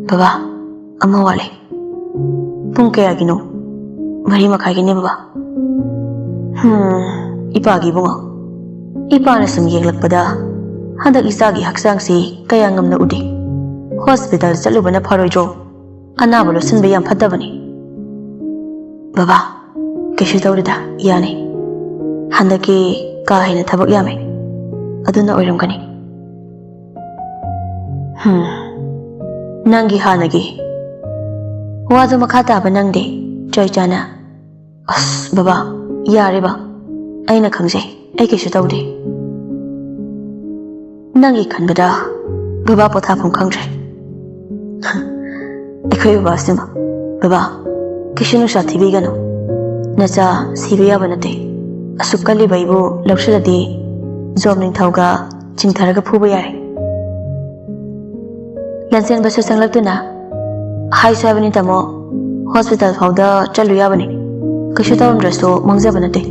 "ꯕꯕꯥ, ꯑꯃ ꯋꯥꯠꯂꯤ꯫" "ꯄꯨꯡ ꯀꯌꯥꯒꯤꯅꯣ?" "ꯃꯔꯤ ꯃꯈꯥꯏꯒꯤꯅꯦ, ꯕꯕꯥ꯫" "ꯍꯝ, ꯏꯄꯥꯒꯤ ꯏꯕꯨꯡꯉꯣ, ꯏꯄꯥꯅ ꯁꯨꯝ ꯌꯦꯡꯂꯛꯄꯗ ꯍꯟꯗꯛ ꯏꯆꯥꯒꯤ ꯍꯛꯆꯥꯡꯁꯤ ꯀꯌꯥ ꯉꯝꯅ ꯎꯗꯦ꯫ ꯍꯣꯁꯄꯤꯇꯥꯜ ꯆꯠꯂꯨꯕꯅ ꯐꯔꯣꯏꯗ꯭ꯔꯣ? ꯑꯅꯥꯕ ꯂꯣꯠꯁꯤꯟꯕ ꯌꯥꯝ ꯐꯠꯇꯕꯅꯤ꯫" "ꯕꯕꯥ, ꯀꯩꯁꯨ ꯇꯧꯗꯦꯗ, ꯌꯥꯅꯤ꯫ ꯍꯟꯗꯛꯀꯤ ꯀꯥ ꯍꯦꯟꯅ ꯊꯕꯛ ꯌꯥꯝꯃꯦ, ꯑꯗꯨꯅ ꯑꯣꯏꯔꯝꯒꯅꯤ꯫" "ꯍꯝ, ꯅꯪꯒꯤ ꯍꯥꯟꯅꯒꯤ ꯋꯥꯗꯨ ꯃꯈꯥ ꯇꯥꯕ ꯅꯪꯗꯦ, ꯆꯣꯏꯆꯥꯅ꯫" "ꯑꯁ, ꯕꯕꯥ, ꯌꯥꯔꯦ, ꯕꯥ꯫ ꯑꯩꯅ ꯈꯪꯖꯩ, ꯑꯩ ꯀꯩꯁꯨ ꯇꯧꯗꯦ꯫" "ꯅꯪꯒꯤ ꯈꯟꯕꯗ ꯕꯕꯥ ꯄꯣꯊꯥꯐꯝ ꯈꯪꯗ꯭ꯔꯦ꯫" "ꯑꯩꯈꯣꯏ ꯕꯕꯥꯁꯤꯃ, ꯕꯕꯥ, ꯀꯩꯁꯨ ꯅꯨꯡꯁꯥ ꯊꯤꯕꯤꯒꯅꯨ꯫ ꯅꯆꯥ ꯁꯤꯕ ꯌꯥꯕ ꯅꯠꯇꯦ꯫ ꯑꯁꯨꯛ ꯀꯜꯂꯤꯕ ꯑꯩꯕꯨ ꯂꯧꯁꯤꯜꯂꯗꯤ ꯖꯣꯝ ꯅꯤꯡꯊꯧꯒ ꯆꯤꯡꯊꯔꯒ ꯐꯨꯕ ꯌꯥꯔꯦ꯫" ꯂꯟꯆꯦꯟꯕꯁꯨ ꯆꯪꯂꯛꯇꯨꯅ, "ꯍꯥꯏꯁꯨ ꯍꯥꯏꯕꯅꯤ ꯇꯥꯃꯣ, ꯍꯣꯁꯄꯤꯇꯥꯜ ꯐꯥꯎꯗ ꯆꯠꯂꯨ ꯌꯥꯕꯅꯤ꯫ ꯀꯩꯁꯨ ꯇꯧꯔꯝꯗ꯭ꯔꯁꯨ ꯃꯥꯡꯖꯕ ꯅꯠꯇꯦ꯫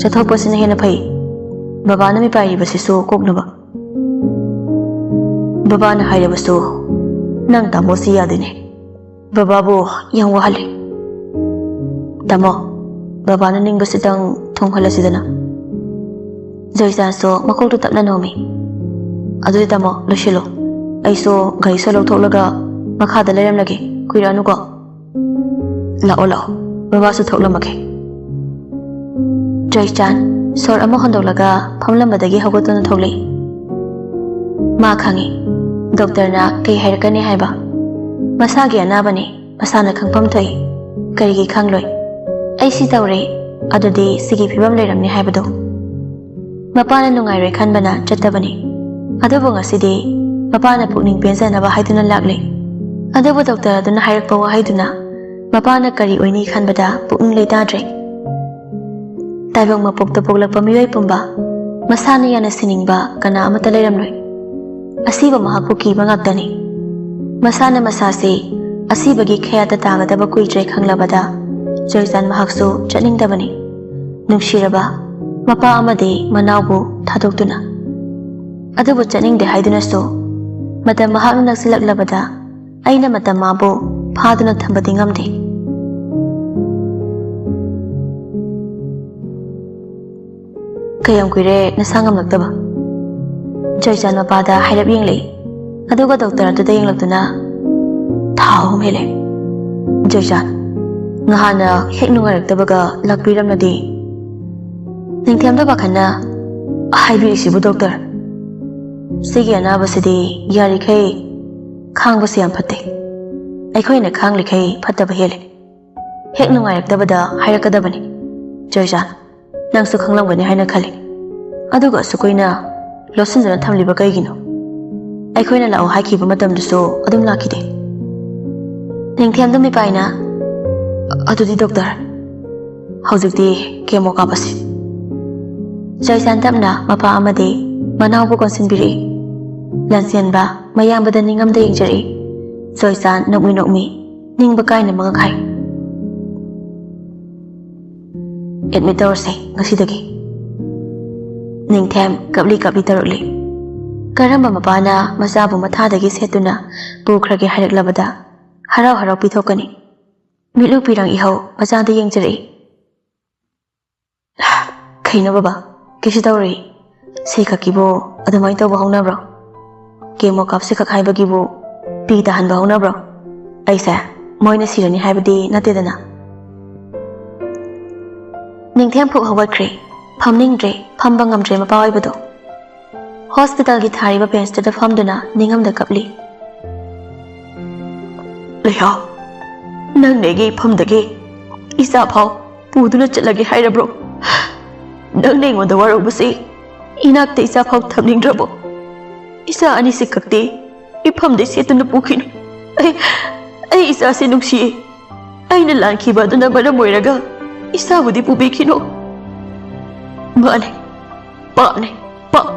ꯆꯠꯊꯣꯛꯄꯁꯤꯅ ꯍꯦꯟꯅ ꯐꯩ꯫ ꯕꯕꯥꯅ ꯃꯤꯄꯥꯏꯔꯤꯕꯁꯤꯁꯨ ꯀꯣꯛꯅꯕ꯫" "ꯕꯕꯥꯅ ꯍꯥꯏꯔꯕꯁꯨ ꯅꯪ ꯇꯥꯃꯣꯁꯤ ꯌꯥꯗꯦꯅꯦ꯫ ꯕꯕꯥꯕꯨ ꯌꯥꯝ ꯋꯥꯍꯜꯂꯦ꯫" "ꯇꯥꯃꯣ, ꯕꯕꯥꯅ ꯅꯤꯡꯕꯁꯤꯗꯪ ꯊꯨꯡꯍꯜꯂꯁꯤꯗꯅ꯫" ꯖꯣꯏꯆꯥꯟꯁꯨ ꯃꯀꯣꯛꯇꯨ ꯇꯞꯅ ꯅꯣꯝꯃꯤ꯫ "ꯑꯗꯨꯗꯤ ꯇꯥꯃꯣ, ꯂꯣꯏꯁꯤꯜꯂꯣ꯫ ꯑꯩꯁꯨ ꯒꯥꯔꯤꯁꯨ ꯂꯧꯊꯣꯛꯂꯒ ꯃꯈꯥꯗ ꯂꯩꯔꯝꯂꯒꯦ꯫ ꯀꯨꯏꯔꯛꯑꯅꯨꯀꯣ꯫" "ꯂꯥꯛꯑꯣ, ꯂꯥꯛꯑꯣ꯫ ꯕꯕꯥꯁꯨ ꯊꯣꯛꯂꯝꯃꯒꯦ꯫" ꯖꯣꯏꯆꯥꯟ ꯁꯣꯔ ꯑꯃ ꯍꯣꯟꯗꯣꯛꯂꯒ ꯐꯝꯂꯝꯕꯗꯒꯤ ꯍꯧꯒꯠꯇꯨꯅ ꯊꯣꯛꯂꯛꯏ꯫ ꯃꯥ ꯈꯪꯏ ꯗꯣꯛꯇꯔꯅ ꯀꯩ ꯍꯥꯏꯔꯛꯀꯅꯤ ꯍꯥꯏꯕ꯫ ꯃꯁꯥꯒꯤ ꯑꯅꯥꯕꯅꯤ, ꯃꯁꯥꯅ ꯈꯪꯐꯝ ꯊꯣꯛꯏ꯫ ꯀꯔꯤꯒꯤ ꯈꯪꯂꯣꯏ? "ꯑꯩ ꯁꯤ ꯇꯧꯔꯦ, ꯑꯗꯨꯗꯤ ꯁꯤꯒꯤ ꯐꯤꯕꯝ ꯂꯩꯔꯝꯅꯤ" ꯍꯥꯏꯕꯗꯣ꯫ ꯃꯄꯥꯅ ꯅꯨꯡꯉꯥꯏꯔꯣꯏ ꯈꯟꯕꯅ ꯆꯠꯇꯕꯅꯤ꯫ ꯑꯗꯨꯕꯨ ꯉꯁꯤꯗꯤ ꯃꯄꯥꯅ ꯄꯨꯛꯅꯤꯡ ꯄꯦꯟꯖꯅꯕ ꯍꯥꯏꯗꯨꯅ ꯂꯥꯛꯂꯦ꯫ ꯑꯗꯨꯕꯨ ꯗꯣꯛꯇꯔ ꯑꯗꯨꯅ ꯍꯥꯏꯔꯛꯄ ꯋꯥꯍꯩꯗꯨꯅ ꯃꯄꯥꯅ ꯀꯔꯤ ꯑꯣꯏꯅꯤ ꯈꯟꯕꯗ ꯄꯨꯛꯅꯤꯡ ꯂꯩꯇꯥꯗ꯭ꯔꯦ꯫ ꯇꯥꯏꯕꯪ ꯃꯄꯣꯛꯇ ꯄꯣꯛꯂꯛꯄ ꯃꯤꯑꯣꯏ ꯄꯨꯝꯕ ꯃꯁꯥꯅ ꯌꯥꯅ ꯁꯤꯅꯤꯡꯕ ꯀꯅꯥ ꯑꯃꯠꯇ ꯂꯩꯔꯝꯂꯣꯏ꯫ ꯑꯁꯤꯕ ꯃꯍꯥꯛꯄꯨ ꯀꯤꯕ ꯉꯥꯛꯇꯅꯤ꯫ ꯃꯁꯥꯅ ꯃꯁꯥꯁꯤ ꯑꯁꯤꯕꯒꯤ ꯈꯌꯥꯠꯇ ꯇꯥꯒꯗꯕ ꯀꯨꯏꯗ꯭ꯔꯦ ꯈꯪꯂꯕꯗ ꯖꯣꯏꯆꯥꯟ ꯃꯍꯥꯛꯁꯨ ꯆꯠꯅꯤꯡꯗꯕꯅꯤ꯫ ꯅꯨꯡꯁꯤꯔꯕ ꯃꯄꯥ ꯑꯃꯗꯤ ꯃꯅꯥꯎꯕꯨ ꯊꯥꯗꯣꯛꯇꯨꯅ꯫ ꯑꯗꯨꯕꯨ ꯆꯠꯅꯤꯡꯗꯦ ꯍꯥꯏꯗꯨꯅꯁꯨ ꯃꯇꯝ ꯃꯍꯥꯛꯅ ꯅꯛꯁꯤꯜꯂꯛꯂꯕꯗ ꯑꯩꯅ ꯃꯇꯝ ꯃꯥꯕꯨ ꯐꯥꯗꯨꯅ ꯊꯝꯕꯗꯤ ꯉꯝꯗꯦ꯫ "ꯀꯌꯥꯝ ꯀꯨꯏꯔꯦ ꯅꯁꯥ ꯉꯝꯂꯛꯇꯕ?" ꯖꯣꯏꯆꯥꯟ ꯃꯄꯥꯗ ꯍꯥꯏꯔꯞ ꯌꯦꯡꯂꯛꯏ꯫ ꯑꯗꯨꯒ ꯗꯣꯛꯇꯔ ꯑꯗꯨꯗ ꯌꯦꯡꯂꯛꯇꯨꯅ, "ꯊꯥ ꯑꯍꯨꯝ ꯍꯦꯜꯂꯦ꯫ ꯖꯣꯏꯆꯥꯟ, ꯉꯍꯥꯟꯅ ꯍꯦꯛ ꯅꯨꯡꯉꯥꯏꯔꯛꯇꯕꯒ ꯂꯥꯛꯄꯤꯔꯝꯂꯗꯤ?" ꯅꯤꯡꯊꯦꯝꯗ ꯄꯥꯈꯠꯅ, "ꯍꯥꯏꯕꯤꯔꯤꯁꯤꯕꯨ ꯗꯣꯛꯇꯔ, ꯁꯤꯒꯤ ꯑꯅꯥꯕꯁꯤꯗꯤ ꯌꯥꯔꯤꯈꯩ ꯈꯥꯡꯕꯁꯦ ꯌꯥꯝ ꯐꯠꯇꯦ꯫ ꯑꯩꯈꯣꯏꯅ ꯈꯥꯡꯂꯤꯈꯩ ꯐꯠꯇꯕ ꯍꯦꯜꯂꯦ꯫ ꯍꯦꯛ ꯅꯨꯡꯉꯥꯏꯔꯛꯇꯕꯗ ꯍꯥꯏꯔꯛꯀꯗꯕꯅꯤ꯫ ꯖꯣꯏꯆꯥꯟ, ꯅꯪꯁꯨ ꯈꯪꯂꯝꯒꯅꯤ ꯍꯥꯏꯅ ꯈꯜꯂꯤ꯫ ꯑꯗꯨꯒ ꯑꯁꯨꯛ ꯀꯨꯏꯅ ꯂꯣꯠꯁꯤꯟꯗꯨꯅ ꯊꯝꯂꯤꯕ ꯀꯩꯒꯤꯅꯣ? ꯑꯩꯈꯣꯏꯅ ꯂꯥꯛꯑꯣ ꯍꯥꯏꯈꯤꯕ ꯃꯇꯝꯗꯨꯁꯨ ꯑꯗꯨꯝ ꯂꯥꯛꯈꯤꯗꯦ꯫" ꯅꯤꯡꯊꯦꯝꯗ ꯃꯤꯄꯥꯏꯅ, "ꯑꯗꯨꯗꯤ ꯗꯣꯛꯇꯔ, ꯍꯧꯖꯤꯛꯇꯤ ꯀꯦꯃꯣ ꯀꯥꯞꯄꯁꯤ꯫" ꯖꯣꯏꯆꯥꯟ ꯇꯞꯅ ꯃꯄꯥ ꯑꯃꯗꯤ ꯃꯅꯥꯎꯕꯨ ꯀꯣꯟꯁꯤꯟꯕꯤꯔꯛꯏ꯫ ꯂꯥꯟꯆꯦꯟꯕ ꯃꯌꯥꯝꯕꯗ ꯅꯤꯡꯉꯝꯗ ꯌꯦꯡꯖꯔꯛꯏ꯫ ꯖꯣꯏꯆꯥꯟ ꯅꯣꯛꯃꯤ ꯅꯣꯛꯃꯤ ꯅꯤꯡꯕ ꯀꯥꯏꯅ ꯃꯉꯛ ꯍꯥꯏ꯫ "ꯑꯦꯗꯃꯤꯠ ꯇꯧꯔꯁꯦ ꯉꯁꯤꯗꯒꯤ꯫" ꯅꯤꯡꯊꯦꯝ ꯀꯞꯂꯤ ꯀꯞꯂꯤ ꯇꯧꯔꯛꯂꯤ꯫ ꯀꯔꯝꯕ ꯃꯄꯥꯅ ꯃꯆꯥꯕꯨ ꯃꯊꯥꯗꯒꯤ ꯁꯦꯠꯇꯨꯅ ꯄꯨꯈ꯭ꯔꯒꯦ ꯍꯥꯏꯔꯛꯂꯕꯗ ꯍꯔꯥꯎ ꯍꯔꯥꯎ ꯄꯤꯊꯣꯛꯀꯅꯤ? ꯃꯤꯠꯂꯨ ꯄꯤꯔꯥꯡ ꯏꯍꯧ ꯃꯆꯥꯗ ꯌꯦꯡꯖꯔꯛꯏ꯫ "ꯀꯩꯅꯣ ꯕꯕꯥ, ꯀꯩꯁꯨ ꯇꯧꯔꯣꯏ꯫ ꯁꯤ ꯈꯛꯀꯤꯕꯨ ꯑꯗꯨꯃꯥꯏꯅ ꯇꯧꯕ ꯍꯧꯅꯕ꯭ꯔꯣ? ꯀꯦꯃꯣ ꯀꯥꯞꯁꯤ ꯈꯛ ꯍꯥꯏꯕꯒꯤꯕꯨ ꯄꯤ ꯇꯥꯍꯟꯕ ꯍꯧꯅꯕ꯭ꯔꯣ? ꯑꯩꯁꯦ ꯃꯣꯏꯅ ꯁꯤꯔꯅꯤ ꯍꯥꯏꯕꯗꯤ ꯅꯠꯇꯦꯗꯅ꯫" ꯅꯤꯡꯊꯦꯝ ꯐꯨꯛ ꯍꯧꯒꯠꯈ꯭ꯔꯦ꯫ ꯐꯝꯅꯤꯡꯗ꯭ꯔꯦ, ꯐꯝꯕ ꯉꯝꯗ꯭ꯔꯦ ꯃꯄꯥ ꯑꯣꯏꯕꯗꯣ꯫ ꯍꯣꯁꯄꯤꯇꯥꯜꯒꯤ ꯊꯥꯔꯤꯕ ꯕꯦꯟꯁꯇꯨꯗ ꯐꯝꯗꯨꯅ ꯅꯤꯡꯉꯝꯗ ꯀꯞꯂꯤ꯫ "ꯂꯩꯍꯥꯎ, ꯅꯪꯅ ꯑꯩꯒꯤ ꯏꯐꯝꯗꯒꯤ ꯏꯆꯥ ꯐꯥꯎ ꯄꯨꯗꯨꯅ ꯆꯠꯂꯒꯦ ꯍꯥꯏꯔꯕ꯭ꯔꯣ? ꯅꯪꯅ ꯑꯩꯉꯣꯟꯗ ꯋꯥꯔꯧꯕꯁꯤ ꯏꯅꯥꯛꯇ ꯏꯆꯥ ꯐꯥꯎ ꯊꯝꯅꯤꯡꯗ꯭ꯔꯕꯣ? ꯏꯆꯥ ꯑꯅꯤꯁꯤ ꯈꯛꯇꯤ ꯏꯐꯝꯗꯩ ꯁꯦꯠꯇꯨꯅ ꯄꯨꯈꯤꯅꯨ꯫ ꯑꯩ, ꯑꯩ ꯏꯆꯥꯁꯤ ꯅꯨꯡꯁꯤꯌꯦ꯫ ꯑꯩꯅ ꯂꯥꯟꯈꯤꯕ ꯑꯗꯨꯅ ꯃꯔꯝ ꯑꯣꯏꯔꯒ ꯏꯆꯥꯕꯨꯗꯤ ꯄꯨꯕꯤꯈꯤꯅꯨ꯫" ꯃꯥꯅꯦ, ꯄꯥꯞꯅꯦ, ꯄꯥꯞ꯫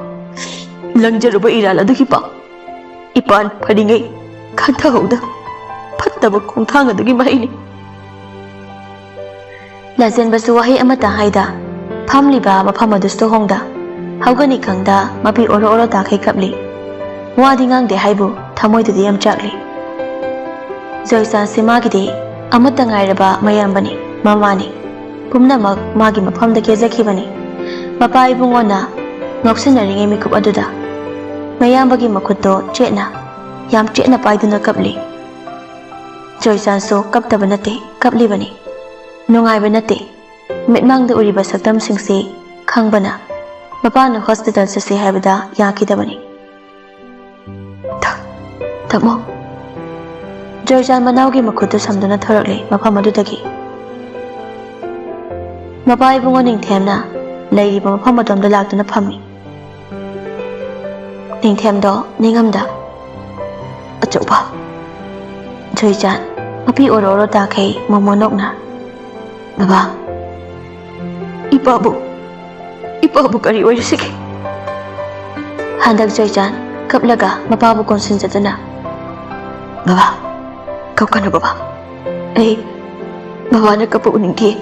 ꯂꯪꯖꯔꯨꯕ ꯏꯔꯥꯜ ꯑꯗꯨꯒꯤ ꯄꯥꯞ꯫ ꯏꯄꯥꯟ ꯐꯔꯤꯉꯩ ꯈꯟꯊꯍꯧꯗ ꯐꯠꯇꯕ ꯈꯣꯡꯊꯥꯡ ꯑꯗꯨꯒꯤ ꯃꯍꯩꯅꯤ꯫ ꯂꯥꯟꯆꯦꯟꯕꯁꯨ ꯋꯥꯍꯩ ꯑꯃꯠꯇ ꯍꯥꯏꯗ, ꯐꯝꯂꯤꯕ ꯃꯐꯝ ꯑꯗꯨꯁꯨ ꯍꯣꯡꯗ, ꯍꯧꯒꯅꯤ ꯈꯪꯗ ꯃꯄꯤ ꯑꯣꯔꯣ ꯑꯣꯔꯣ ꯇꯥꯈꯩ ꯀꯞꯂꯤ꯫ ꯋꯥꯗꯤ ꯉꯥꯡꯗꯦ ꯍꯥꯏꯕꯨ ꯊꯃꯣꯏꯗꯨꯗꯤ ꯌꯥꯝ ꯆꯥꯛꯂꯤ꯫ ꯖꯣꯏꯆꯥꯟꯁꯤ ꯃꯥꯒꯤꯗꯤ ꯑꯃꯠꯇ ꯉꯥꯏꯔꯕ ꯃꯌꯥꯝꯕꯅꯤ, ꯃꯃꯥꯅꯤ꯫ ꯄꯨꯝꯅꯃꯛ ꯃꯥꯒꯤ ꯃꯐꯝꯗ ꯀꯦꯖꯈꯤꯕꯅꯤ꯫ ꯃꯄꯥ ꯏꯕꯨꯡꯉꯣꯅ ꯉꯥꯎꯁꯤꯟꯅꯔꯤꯉꯩ ꯃꯤꯀꯨꯞ ꯑꯗꯨꯗ ꯃꯌꯥꯝꯕꯒꯤ ꯃꯈꯨꯠꯇꯣ ꯆꯦꯠꯅ, ꯌꯥꯝ ꯆꯦꯠꯅ ꯄꯥꯏꯗꯨꯅ ꯀꯞꯂꯤ꯫ ꯖꯣꯏꯆꯥꯟꯁꯨ ꯀꯞꯇꯕ ꯅꯠꯇꯦ, ꯀꯞꯂꯤꯕꯅꯤ꯫ ꯅꯨꯡꯉꯥꯏꯕ ꯅꯠꯇꯦ꯫ ꯃꯤꯠꯃꯥꯡꯗ ꯎꯔꯤꯕ ꯁꯛꯇꯝꯁꯤꯡꯁꯤ ꯈꯪꯕꯅ ꯃꯄꯥꯅ ꯍꯣꯁꯄꯤꯇꯥꯜ ꯆꯠꯁꯤ ꯍꯥꯏꯕꯗ ꯌꯥꯈꯤꯗꯕꯅꯤ꯫ "ꯇꯥ-, ꯇꯥꯃꯣ꯫" ꯖꯣꯏꯆꯥꯟ ꯃꯅꯥꯎꯒꯤ ꯃꯈꯨꯠꯇꯨ ꯁꯝꯗꯨꯅ ꯊꯣꯔꯛꯂꯦ ꯃꯐꯝ ꯑꯗꯨꯗꯒꯤ꯫ ꯃꯄꯥ ꯏꯕꯨꯡꯉꯣ ꯅꯤꯡꯊꯦꯝꯅ ꯂꯩꯔꯤꯕ ꯃꯐꯝ ꯑꯗꯣꯝꯗ ꯂꯥꯛꯇꯨꯅ ꯐꯝꯃꯤ꯫ ꯅꯤꯡꯊꯦꯝꯗꯣ ꯅꯤꯡꯉꯝꯗ, "ꯑꯆꯧꯕ꯫" ꯖꯣꯏꯆꯥꯟ ꯃꯄꯤ ꯑꯣꯔꯣ ꯑꯣꯔꯣ ꯇꯥꯈꯩ ꯃꯣꯃꯣ ꯅꯣꯛꯅ, "ꯕꯕꯥ, ꯏꯄꯥꯕꯨ, ꯏꯄꯥꯕꯨ ꯀꯔꯤ ꯑꯣꯏꯔꯁꯤꯒꯦ?" ꯍꯟꯗꯛ ꯖꯣꯏꯆꯥꯟ ꯀꯞꯂꯒ ꯃꯄꯥꯕꯨ ꯀꯣꯟꯁꯤꯟꯖꯗꯨꯅ, "ꯕꯕꯥ, ꯀꯞꯀꯅꯨ ꯕꯕꯥ꯫ ꯑꯩ ꯕꯕꯥꯅ ꯀꯞꯄ ꯎꯅꯤꯡꯗꯦ꯫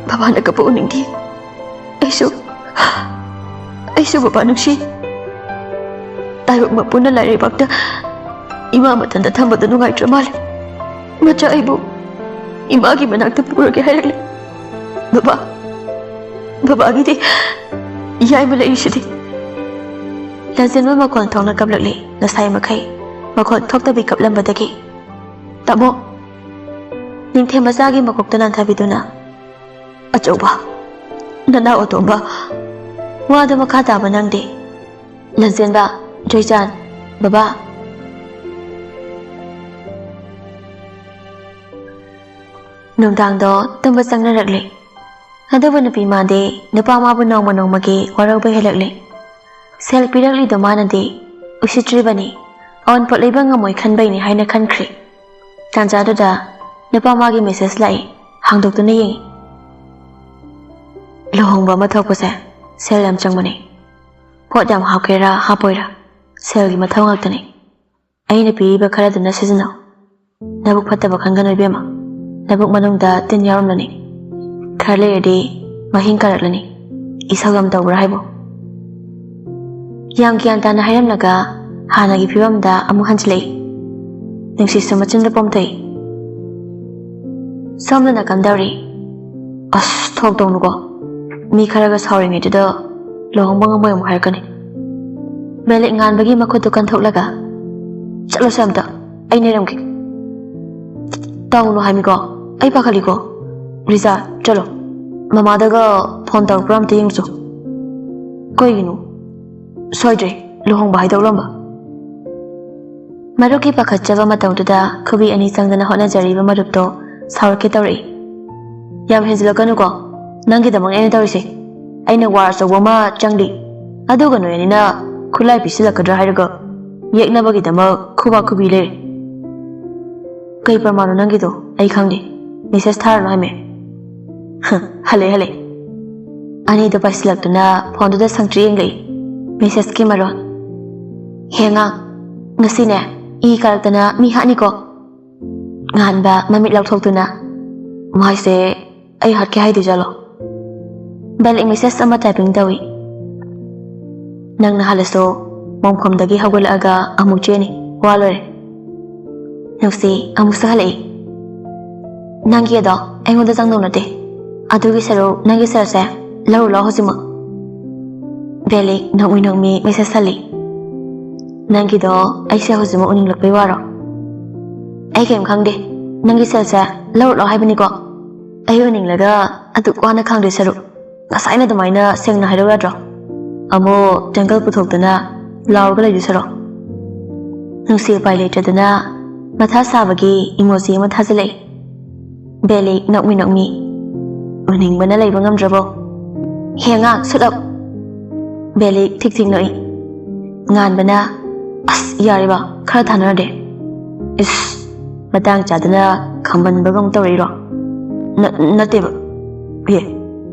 ꯕꯕꯥꯅ ꯀꯞꯄ ꯎꯅꯤꯡꯗꯦ꯫ ꯑꯩꯁꯨ, ꯑꯩꯁꯨ ꯕꯕꯥ ꯅꯨꯡꯁꯤ꯫ ꯇꯥꯏꯕꯪ ꯃꯄꯨꯅ ꯂꯥꯏꯔꯩꯕꯥꯛꯇ ꯏꯃꯥ ꯃꯊꯟꯇ ꯊꯝꯕꯗ ꯅꯨꯡꯉꯥꯏꯇ꯭ꯔ ꯃꯥꯜꯂꯦ꯫ ꯃꯆꯥ ꯑꯩꯕꯨ ꯏꯃꯥꯒꯤ ꯃꯅꯥꯛꯇ ꯄꯨꯔꯒꯦ ꯍꯥꯏꯔꯛꯂꯦ꯫ ꯕꯕꯥ, ꯕꯕꯥꯒꯤꯗꯤ ꯌꯥꯏꯃ ꯂꯩꯔꯤꯁꯤꯗꯤ꯫" ꯂꯟꯖꯦꯟꯕ ꯃꯈꯣꯟ ꯊꯣꯛꯅ ꯀꯞꯂꯛꯂꯤ꯫ ꯉꯁꯥꯏ ꯃꯈꯩ ꯃꯈꯣꯟ ꯊꯣꯛꯇꯕꯤ ꯀꯞꯂꯝꯕꯗꯒꯤ, "ꯇꯥꯃꯣ꯫" ꯅꯤꯡꯊꯦꯝ ꯃꯆꯥꯒꯤ ꯃꯀꯣꯛꯇ ꯅꯥꯟꯊꯕꯤꯗꯨꯅ, "ꯑꯆꯧꯕ, ꯅꯅꯥꯎ ꯑꯇꯣꯝꯕ, ꯋꯥꯗꯨ ꯃꯈꯥ ꯇꯥꯕ ꯅꯪꯗꯦ꯫" ꯂꯟꯖꯦꯟꯕ, ꯖꯣꯏꯆꯥꯟ, ꯕꯕꯥ꯫ ꯅꯨꯡꯗꯥꯡꯗꯣ ꯇꯨꯝꯕ ꯆꯪꯅꯔꯛꯂꯦ꯫ ꯑꯗꯨꯕꯨ ꯅꯨꯄꯤ ꯃꯥꯗꯤ ꯅꯨꯄꯥ ꯃꯥꯕꯨ ꯅꯣꯡꯃ ꯅꯣꯡꯃꯒꯤ ꯋꯥꯔꯧꯕ ꯍꯦꯜꯂꯛꯂꯦ꯫ ꯁꯦꯜ ꯄꯤꯔꯛꯂꯤꯗꯣ ꯃꯥꯅꯗꯤ ꯎꯁꯤꯠꯇ꯭ꯔꯤꯕꯅꯤ, ꯑꯋꯨꯟꯄꯣꯠ ꯂꯩꯕ ꯉꯝꯃꯣꯏ ꯈꯟꯕꯩꯅꯤ ꯍꯥꯏꯅ ꯈꯟꯈ꯭ꯔꯦ꯫ ꯇꯥꯟꯖꯥꯗꯨꯗ ꯅꯨꯄꯥ ꯃꯥꯒꯤ ꯃꯦꯁꯦꯖ ꯂꯥꯛꯏ, ꯍꯥꯡꯗꯣꯛꯇꯨꯅ ꯌꯦꯡꯉꯤ꯫ "ꯂꯨꯍꯣꯡꯕ ꯑꯃ ꯊꯣꯛꯄꯁꯦ ꯁꯦꯜ ꯌꯥꯝ ꯆꯪꯕꯅꯦ꯫ ꯄꯣꯠ ꯌꯥꯝ ꯍꯥꯞꯀꯦꯔꯥ ꯍꯥꯞꯄꯣꯏꯔꯥ, ꯁꯦꯜꯒꯤ ꯃꯊꯧ ꯉꯥꯛꯇꯅꯦ꯫ ꯑꯩꯅ ꯄꯤꯔꯤꯕ ꯈꯔꯗꯨꯅ ꯁꯤꯖꯤꯟꯅꯧ꯫ ꯅꯕꯨꯛ ꯐꯠꯇꯕ ꯈꯟꯒꯅꯨ ꯏꯕꯦꯝꯃ꯫ ꯅꯕꯨꯛ ꯃꯅꯨꯡꯗ ꯇꯤꯟ ꯌꯥꯎꯔꯝꯂꯅꯤ꯫ ꯈꯔ ꯂꯩꯔꯗꯤ ꯃꯍꯤꯡ ꯀꯥꯔꯛꯂꯅꯤ꯫ ꯏꯁꯧ ꯌꯥꯝ ꯇꯧꯕ꯭ꯔꯥ ꯍꯥꯏꯕꯣ?" ꯌꯥꯝ ꯒ꯭ꯌꯥꯟ ꯇꯥꯅ ꯍꯥꯏꯔꯝꯂꯒ ꯍꯥꯟꯅꯒꯤ ꯐꯤꯕꯝꯗ ꯑꯃꯨꯛ ꯍꯟꯖꯤꯜꯂꯛꯏ꯫ ꯅꯨꯡꯁꯤꯠꯁꯨ ꯃꯆꯤꯟꯗ ꯄꯣꯝꯊꯣꯛꯏ꯫ ꯁꯣꯝꯗꯅ ꯀꯝꯗꯧꯔꯤ? ꯑꯁ, ꯊꯣꯛ ꯇꯧꯅꯨꯀꯣ꯫ ꯃꯤ ꯈꯔꯒ ꯁꯥꯎꯔꯤꯉꯩꯗꯨꯗ ꯂꯨꯍꯣꯡꯕ ꯉꯝꯃꯣꯏ ꯑꯃꯨꯛ ꯍꯥꯏꯔꯛꯀꯅꯤ꯫ ꯕꯦꯂꯤꯛ ꯉꯥꯟꯕꯒꯤ ꯃꯈꯨꯠꯇꯨ ꯀꯟꯊꯣꯛꯂꯒ, "ꯆꯠꯂꯣꯁꯦ ꯑꯝꯇ, ꯑꯩ ꯅꯩꯔꯝꯒꯦ"꯫ "ꯇꯧꯅꯨ ꯍꯥꯏꯃꯤꯀꯣ, ꯑꯩ ꯄꯥꯈꯠꯂꯤꯀꯣ"꯫ "ꯔꯤꯖꯥ, ꯆꯠꯂꯣ꯫ ꯃꯃꯥꯗꯒ ꯐꯣꯟ ꯇꯧꯔꯛꯄ꯭ꯔꯥ ꯑꯝꯇ ꯌꯦꯡꯉꯨꯆꯣ"꯫ "ꯀꯩꯒꯤꯅꯣ? ꯁꯣꯏꯗ꯭ꯔꯦ, ꯂꯨꯍꯣꯡꯕ ꯍꯥꯏꯗꯣꯛꯂꯝꯕ"꯫ ꯃꯔꯨꯞꯀꯤ ꯄꯥꯈꯠꯆꯕ ꯃꯇꯧꯗꯨꯗ ꯈꯨꯕꯤ ꯑꯅꯤ ꯆꯪꯗꯅ ꯍꯣꯠꯅꯖꯔꯤꯕ ꯃꯔꯨꯞꯇꯣ ꯁꯥꯎꯔꯛꯀꯦ ꯇꯧꯔꯛꯏ꯫ "ꯌꯥꯝ ꯍꯦꯟꯖꯤꯜꯂꯛꯀꯅꯨꯀꯣ, ꯅꯪꯒꯤꯗꯃꯛꯅꯦ ꯑꯩꯅ ꯇꯧꯔꯤꯁꯦ꯫ ꯑꯩꯅ ꯋꯥꯔ ꯑꯆꯧꯕ ꯑꯃ ꯆꯪꯂꯤ, ꯑꯗꯨꯒ ꯅꯣꯏ ꯑꯅꯤꯅ ꯈꯨꯠꯂꯥꯏ ꯄꯤꯁꯤꯜꯂꯛꯀꯗ꯭ꯔꯥ ꯍꯥꯏꯔꯒ ꯌꯦꯛꯅꯕꯒꯤꯗꯃꯛ ꯈꯨꯕꯥꯛ ꯈꯨꯕꯤ ꯂꯩꯔꯦ"꯫ "ꯀꯩ ꯄ꯭ꯔꯃꯥꯟꯅꯣ ꯅꯪꯒꯤꯗꯣ? ꯑꯩ ꯈꯪꯗꯦ꯫ ꯃꯦꯁꯦꯖ ꯊꯥꯔꯅꯨ ꯍꯥꯏꯃꯦ"꯫ ꯍ, ꯍꯜꯂꯦ, ꯍꯜꯂꯦ꯫ ꯑꯅꯤꯗꯣ ꯄꯥꯏꯁꯤꯜꯂꯛꯇꯨꯅ ꯐꯣꯟꯗꯨꯗ ꯁꯪꯇ꯭ꯔꯤ ꯌꯦꯡꯂꯛꯏ꯫ ꯃꯦꯁꯦꯖꯀꯤ ꯃꯔꯣꯟ: "ꯍꯦ ꯑꯉꯥꯡ, ꯉꯁꯤꯅꯦ ꯏ ꯀꯥꯔꯛꯇꯅ ꯃꯤ ꯍꯥꯠꯅꯤꯀꯣ"꯫ ꯉꯥꯟꯕ ꯃꯃꯤꯠ ꯂꯥꯎꯊꯣꯛꯇꯨꯅ: "ꯃꯥꯏꯁꯦ ꯑꯩ ꯍꯥꯠꯀꯦ ꯍꯥꯏꯗꯣꯏꯖꯥꯠꯂꯣ?" ꯕꯦꯂꯤꯛ ꯃꯦꯁꯦꯖ ꯑꯃ ꯇꯥꯏꯄꯤꯡ ꯇꯧꯏ꯫ "ꯅꯪꯅ ꯍꯜꯂꯁꯨ ꯃꯣꯡꯐꯝꯗꯒꯤ ꯍꯧꯒꯠꯂꯛꯑꯒ ꯑꯃꯨꯛ ꯆꯦꯟꯅꯤ꯫ ꯋꯥ ꯂꯣꯏꯔꯦ"꯫ ꯅꯨꯡꯁꯤ ꯑꯃꯨꯛꯁꯨ ꯍꯜꯂꯛꯏ꯫ "ꯅꯪꯒꯤ ꯑꯗꯣ ꯑꯩꯉꯣꯟꯗ ꯆꯪꯗꯧ ꯅꯠꯇꯦ꯫ ꯑꯗꯨꯒꯤ ꯁꯔꯨꯛ ꯅꯪꯒꯤ ꯁꯦꯜꯁꯦ ꯂꯧꯔꯨ ꯂꯥꯎ ꯍꯧꯖꯤꯛꯃꯛ"꯫ ꯕꯦꯂꯤꯛ ꯅꯣꯛꯃꯤ ꯅꯣꯛꯃꯤ ꯃꯦꯁꯦꯖ ꯍꯜꯂꯤ꯫ "ꯅꯪꯒꯤꯗꯣ ꯑꯩꯁꯦ ꯍꯧꯖꯤꯛꯃꯛ ꯎꯅꯤꯡꯂꯛꯄꯩ ꯋꯥꯔꯣ? ꯑꯩ ꯀꯩꯝ ꯈꯪꯗꯦ꯫ ꯅꯪꯒꯤ ꯁꯦꯜꯁꯦ ꯂꯧꯔꯨ ꯂꯥꯎ ꯍꯥꯏꯕꯅꯤꯀꯣ꯫ ꯑꯩ ꯎꯅꯤꯡꯂꯒ ꯑꯗꯨꯛ ꯋꯥꯅ ꯈꯥꯡꯗꯣꯏ ꯁꯔꯨꯛ ꯉꯁꯥꯏꯅ ꯑꯗꯨꯃꯥꯏꯅ ꯁꯦꯡꯅ ꯍꯥꯏꯔꯧ ꯌꯥꯗ꯭ꯔꯣ? ꯑꯃꯨꯛ ꯇꯦꯡꯒꯜ ꯄꯨꯊꯣꯛꯇꯅ ꯂꯥꯎꯔꯒ ꯂꯩꯗꯣꯏ ꯁꯔꯨꯛ"꯫ ꯅꯨꯡꯁꯤ ꯎꯄꯥꯏ ꯂꯩꯇꯗꯅ ꯃꯊꯥ ꯁꯥꯕꯒꯤ ꯏꯃꯣꯖꯤ ꯑꯃ ꯊꯥꯖꯤꯜꯂꯛꯏ꯫ ꯕꯦꯂꯤꯛ ꯅꯣꯛꯃꯤ ꯅꯣꯛꯃꯤ: "ꯎꯅꯤꯡꯕꯅ ꯂꯩꯕ ꯉꯝꯗ꯭ꯔꯕꯣ? ꯍꯦ ꯑꯉꯥꯡ, shut up!" ꯕꯦꯂꯤꯛ ꯊꯤꯛ ꯊꯤꯛ ꯅꯣꯛꯏ꯫ ꯉꯥꯟꯕꯅ: "ꯑꯁ, ꯌꯥꯔꯦꯕ, ꯈꯔ ꯊꯥꯅꯔꯗꯤ"꯫ "ꯏꯁ, ꯃꯇꯥꯡ ꯆꯥꯗꯅ ꯈꯝꯕꯟꯕꯒ ꯑꯃꯨꯛ ꯇꯧꯔꯛꯏꯔꯣ?" "ꯅ-, ꯅꯠꯇꯦꯕ꯫ ꯑꯦ,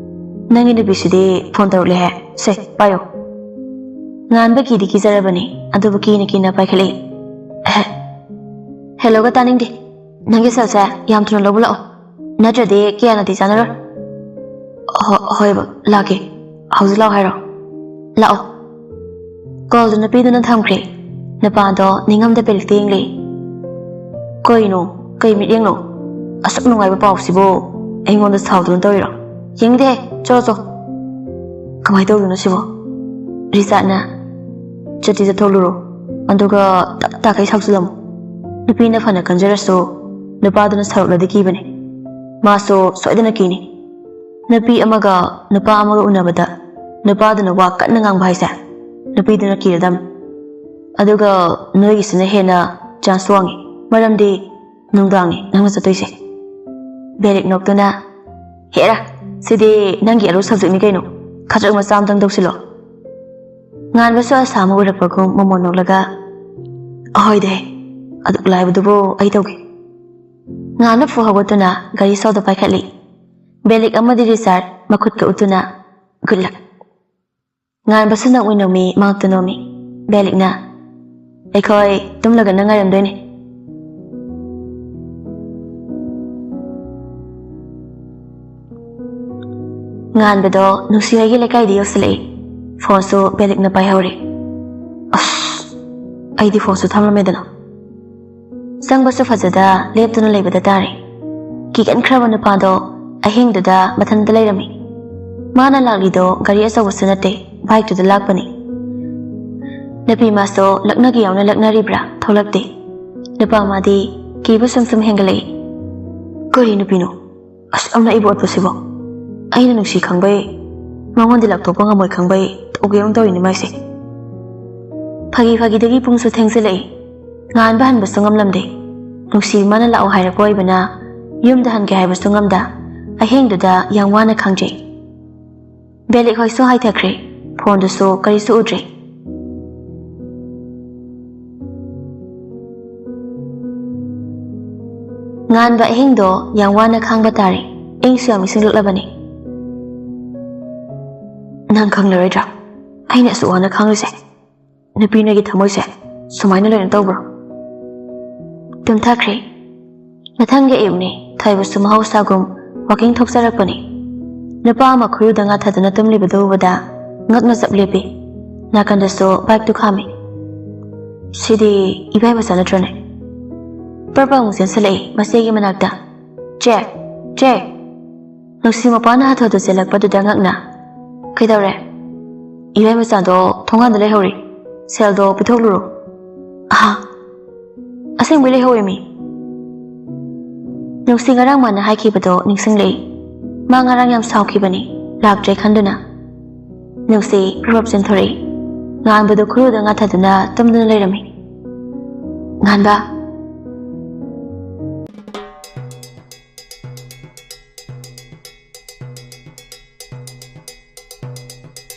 ꯅꯪꯒꯤ ꯅꯨꯄꯤꯁꯤꯗꯤ ꯐꯣꯟ ꯇꯧꯔꯛꯂꯦꯍꯦ꯫ ꯁꯦ, ꯄꯥꯏꯌꯣ"꯫ ꯉꯥꯟꯕ ꯀꯤꯗꯤ ꯀꯤꯖꯔꯕꯅꯤ, ꯑꯗꯨꯕꯨ ꯀꯤꯅ ꯀꯤꯅ ꯄꯥꯏꯈꯠꯂꯛꯏ꯫ "ꯑꯍꯦ, ꯍꯦꯜꯂꯣꯒ ꯇꯥꯅꯤꯡꯗꯦ꯫ ꯅꯪꯒꯤ ꯁꯦꯜꯁꯦ ꯌꯥꯝ ꯊꯨꯅ ꯂꯧꯕ ꯂꯥꯛꯑꯣ, ꯅꯠꯇ꯭ꯔꯗꯤ ꯀꯌꯥ ꯅꯥꯇꯩ ꯆꯥꯅꯔꯣꯏ"꯫ "ꯍꯣ-, ꯍꯣꯏꯕ, ꯂꯥꯛꯀꯦ꯫ ꯍꯧꯖꯤꯛ ꯂꯥꯛꯑꯣ ꯍꯥꯏꯔꯣ? ꯂꯥꯛꯑꯣ"꯫ ꯀꯣꯜꯗꯨ ꯅꯨꯄꯤꯗꯨꯅ ꯊꯝꯈ꯭ꯔꯦ꯫ ꯅꯨꯄꯥꯗꯣ ꯅꯤꯡꯉꯝꯗ ꯕꯦꯂꯤꯛꯇ ꯌꯦꯡꯂꯤ꯫ "ꯀꯩꯅꯣ? ꯀꯩ ꯃꯤꯠꯌꯦꯡꯅꯣ? ꯑꯁꯨꯛ ꯅꯨꯡꯉꯥꯏꯕ ꯄꯥꯎꯁꯤꯕꯨ ꯑꯩꯉꯣꯟꯗ ꯁꯥꯎꯗꯨꯅ ꯇꯧꯔꯤꯔꯣ? ꯌꯦꯡꯗꯦ, ꯆꯣ ꯆꯣ꯫ ꯀꯃꯥꯏꯅ ꯇꯧꯗꯣꯏꯅꯣ ꯁꯤꯕꯣ?" ꯔꯤꯆꯥꯔꯗꯅ, "ꯆꯠꯇꯤ ꯆꯠꯊꯣꯛꯂꯨꯔꯣ, ꯑꯗꯨꯒ ꯇꯞ ꯇꯥꯈꯩ ꯁꯥꯎꯖꯤꯜꯂꯝꯃꯣ꯫ ꯅꯨꯄꯤꯅ ꯐꯅ ꯈꯟꯖꯔꯁꯨ ꯅꯨꯄꯥꯗꯨꯅ ꯁꯥꯎꯔꯛꯂꯗꯤ ꯀꯤꯕꯅꯦ꯫ ꯃꯥꯁꯨ ꯁꯣꯏꯗꯅ ꯀꯤꯅꯤ꯫ ꯅꯨꯄꯤ ꯑꯃꯒ ꯅꯨꯄꯥ ꯑꯃꯒ ꯎꯅꯕꯗ ꯅꯨꯄꯥꯗꯨꯅ ꯋꯥ ꯀꯟꯅ ꯉꯥꯡꯕ ꯍꯥꯏꯁꯦ ꯅꯨꯄꯤꯗꯨꯅ ꯀꯤꯔꯗꯝ꯫ ꯑꯗꯨꯒ ꯅꯣꯏꯒꯤꯁꯤꯅ ꯍꯦꯟꯅ ꯆꯥꯟꯁ ꯋꯥꯡꯉꯤ, ꯃꯔꯝꯗꯤ ꯅꯨꯡꯗꯥꯡꯅꯤ ꯅꯪꯅ ꯆꯠꯇꯣꯏꯁꯦ꯫" ꯕꯦꯔꯤꯛ ꯅꯣꯛꯇꯨꯅ, "ꯍꯦꯔꯥ, ꯁꯤꯗꯤ ꯅꯪꯒꯤ ꯑꯔꯨ ꯁꯕꯖꯦꯛꯅꯤ ꯀꯩꯅꯣ, ꯈꯗ꯭ꯔꯛ ꯃꯆꯥ ꯑꯝꯇꯪ ꯇꯧꯁꯤꯜꯂꯣ꯫" ꯉꯥꯟꯕꯁꯨ ꯑꯁꯥ ꯑꯃ ꯎꯔꯛꯄꯒꯨꯝ ꯃꯃꯣꯟ ꯅꯣꯛꯂꯒ, "ꯑꯍꯣꯏꯗꯦ, ꯑꯗꯨꯛ ꯂꯥꯏꯕꯗꯨꯕꯨ ꯑꯩ ꯇꯧꯒꯦ꯫" ꯉꯥꯟꯕ ꯐꯨ ꯍꯧꯒꯠꯇꯨꯅ ꯒꯥꯔꯤ ꯁꯣꯗ ꯄꯥꯏꯈꯠꯂꯤ꯫ ꯕꯦꯂꯤꯛ ꯑꯃꯗꯤ ꯔꯤꯆꯥꯔꯗ ꯃꯈꯨꯠꯀ ꯎꯠꯇꯨꯅ, "ꯒꯨꯗ ꯂꯛ꯫" ꯉꯥꯟꯕꯁꯨ ꯅꯣꯡꯃꯤ ꯅꯣꯡꯃꯤ ꯃꯍꯥꯛꯇ ꯅꯣꯝꯃꯤ꯫ ꯕꯦꯂꯤꯛꯅ, "ꯑꯩꯈꯣꯏ ꯇꯨꯝꯂꯒ ꯅꯪ ꯉꯥꯏꯔꯝꯗꯣꯏꯅꯦ꯫" ꯉꯥꯟꯕꯗꯣ ꯅꯨꯡꯁꯤ ꯍꯣꯏꯒꯤ ꯂꯩꯀꯥꯏꯗ ꯌꯧꯁꯤꯜꯂꯛꯏ꯫ ꯐꯣꯟꯁꯨ ꯕꯦꯂꯤꯛꯅ ꯄꯥꯏꯍꯧꯔꯦ꯫ ꯑꯁ, ꯑꯩꯗꯤ ꯐꯣꯟꯁꯨ ꯊꯝꯂꯝꯃꯦꯗꯅ꯫ ꯆꯪꯕꯁꯨ ꯐꯖꯗ ꯂꯦꯞꯇꯨꯅ ꯂꯩꯕꯗ ꯇꯥꯔꯦ꯫ ꯀꯤꯒꯟꯈ꯭ꯔꯕ ꯅꯨꯄꯥꯗꯣ ꯑꯍꯤꯡꯗꯨꯗ ꯃꯊꯟꯇ ꯂꯩꯔꯝꯃꯤ꯫ ꯃꯥꯅ ꯂꯥꯛꯂꯤꯗꯣ ꯒꯥꯔꯤ ꯑꯆꯧꯕꯁꯨ ꯅꯠꯇꯦ, ꯕꯥꯏꯛꯇꯨꯗ ꯂꯥꯛꯄꯅꯤ꯫ ꯅꯨꯄꯤ ꯃꯥꯁꯨ ꯂꯛꯅꯒꯦ ꯌꯥꯎꯅ ꯂꯛꯅꯔꯤꯕ꯭ꯔꯥ ꯊꯣꯛꯂꯛꯇꯦ꯫ ꯅꯨꯄꯥ ꯃꯥꯗꯤ ꯀꯤꯕ ꯁꯨꯝ ꯁꯨꯝ ꯍꯦꯟꯒꯠꯂꯛꯏ꯫ ꯀꯔꯤ ꯅꯨꯄꯤꯅꯣ? ꯑꯁ, ꯑꯃꯅ ꯑꯩꯕꯨ ꯑꯣꯠꯄꯁꯤꯕꯣ? ꯑꯩꯅ ꯅꯨꯡꯁꯤ ꯈꯪꯕꯩ, ꯃꯉꯣꯟꯗꯤ ꯂꯥꯛꯊꯣꯛꯄ ꯉꯝꯃꯣꯏ ꯈꯪꯕꯩ ꯇꯧꯒꯦ ꯑꯃꯨꯛ ꯇꯧꯔꯤꯅꯤ ꯃꯥꯏꯁꯦ꯫ ꯐꯥꯒꯤ ꯐꯥꯒꯤꯗꯒꯤ ꯄꯨꯡꯁꯨ ꯊꯦꯡꯖꯤꯜꯂꯛꯏ꯫ ꯉꯥꯟꯕ ꯍꯟꯕꯁꯨ ꯉꯝꯂꯝꯗꯦ꯫ ꯅꯨꯡꯁꯤꯕꯤ ꯃꯥꯅ ꯂꯥꯛꯑꯣ ꯍꯥꯏꯔꯛꯄ ꯑꯣꯏꯕꯅ ꯌꯨꯝꯗ ꯍꯟꯒꯦ ꯍꯥꯏꯕꯁꯨ ꯉꯝꯗ ꯑꯍꯤꯡꯗꯨꯗ ꯌꯥꯝ ꯋꯥꯅ ꯈꯥꯡꯖꯩ꯫ ꯕꯦꯂꯤꯛ ꯍꯣꯏꯁꯨ ꯍꯥꯏꯊꯈ꯭ꯔꯦ꯫ ꯐꯣꯟꯗꯨꯁꯨ ꯀꯔꯤꯁꯨ ꯎꯗ꯭ꯔꯦ꯫ ꯉꯥꯟꯕ ꯑꯍꯤꯡꯗꯣ ꯌꯥꯝ ꯋꯥꯅ ꯈꯥꯡꯕ ꯇꯥꯔꯦ꯫ ꯏꯪꯁꯨ ꯌꯥꯝ ꯏꯪꯁꯤꯜꯂꯛꯂꯕꯅꯤ꯫ "ꯅꯪ ꯈꯪꯂꯔꯣꯏꯗ꯭ꯔꯥ? ꯑꯩꯅ ꯑꯁꯨꯛ ꯋꯥꯅ ꯈꯥꯡꯂꯤꯁꯦ꯫ ꯅꯨꯄꯤ ꯅꯣꯏꯒꯤ ꯊꯃꯣꯏꯁꯦ ꯁꯨꯃꯥꯏꯅ ꯂꯣꯏꯅ ꯇꯧꯕ꯭ꯔꯣ?" ꯇꯨꯝꯊꯈ꯭ꯔꯦ꯫ ꯃꯊꯪꯒꯤ ꯑꯌꯨꯛꯅꯤ꯫ ꯊꯣꯏꯕꯁꯨ ꯃꯍꯧꯁꯥꯒꯨꯝ ꯋꯥꯀꯤꯡ ꯊꯣꯛꯆꯔꯛꯄꯅꯤ꯫ ꯅꯨꯄꯥ ꯑꯃ ꯈꯨꯔꯨꯗ ꯉꯥꯊꯗꯨꯅ ꯇꯨꯝꯂꯤꯕꯗꯨ ꯎꯕꯗ ꯉꯛꯅ ꯆꯞ ꯂꯦꯞꯄꯤ꯫ ꯅꯥꯀꯟꯗꯁꯨ ꯕꯥꯏꯛꯇꯨ ꯈꯥꯝꯃꯤ꯫ "ꯁꯤꯗꯤ ꯏꯕꯥꯏ ꯃꯆꯥ ꯅꯠꯇ꯭ꯔꯣꯅꯦ?" ꯄ꯭ꯔꯞ ꯑꯃꯨꯛ ꯆꯦꯟꯁꯤꯜꯂꯛꯏ ꯃꯆꯦꯒꯤ ꯃꯅꯥꯛꯇ꯫ "ꯆꯦ, ꯆꯦ!" ꯅꯨꯡꯁꯤ ꯃꯄꯥꯅ ꯍꯥꯊꯨ ꯍꯥꯊꯨ ꯆꯦꯜꯂꯛꯄꯗꯨꯗ ꯉꯛꯅ, "ꯀꯩꯗꯧꯔꯦ?" "ꯏꯕꯥꯏ ꯃꯆꯥꯗꯣ ꯊꯣꯡꯒꯥꯟꯗ ꯂꯩꯍꯧꯔꯤ꯫ ꯁꯦꯜꯗꯣ ꯄꯤꯊꯣꯛꯂꯨꯔꯣ꯫" "ꯑꯍꯥ, ꯑꯁꯦꯡꯕꯩ ꯂꯩꯍꯧꯔꯤꯃꯤ!" ꯅꯨꯡꯁꯤ ꯉꯔꯥꯡ ꯃꯥꯅ ꯍꯥꯏꯈꯤꯕꯗꯣ ꯅꯤꯡꯁꯤꯡꯂꯛꯏ꯫ ꯃꯥ ꯉꯔꯥꯡ ꯌꯥꯝ ꯁꯥꯎꯈꯤꯕꯅꯤ, ꯂꯥꯛꯇ꯭ꯔꯦ ꯈꯟꯗꯨꯅ꯫ ꯅꯨꯡꯁꯤ ꯄ꯭ꯔꯞ ꯆꯦꯟꯊꯣꯔꯛꯏ꯫ ꯉꯥꯟꯕꯗꯨ ꯈꯨꯔꯨꯗ ꯉꯥꯊꯗꯨꯅ ꯇꯨꯝꯗꯨꯅ ꯂꯩꯔꯝꯃꯤ꯫ "ꯉꯥꯟꯕ,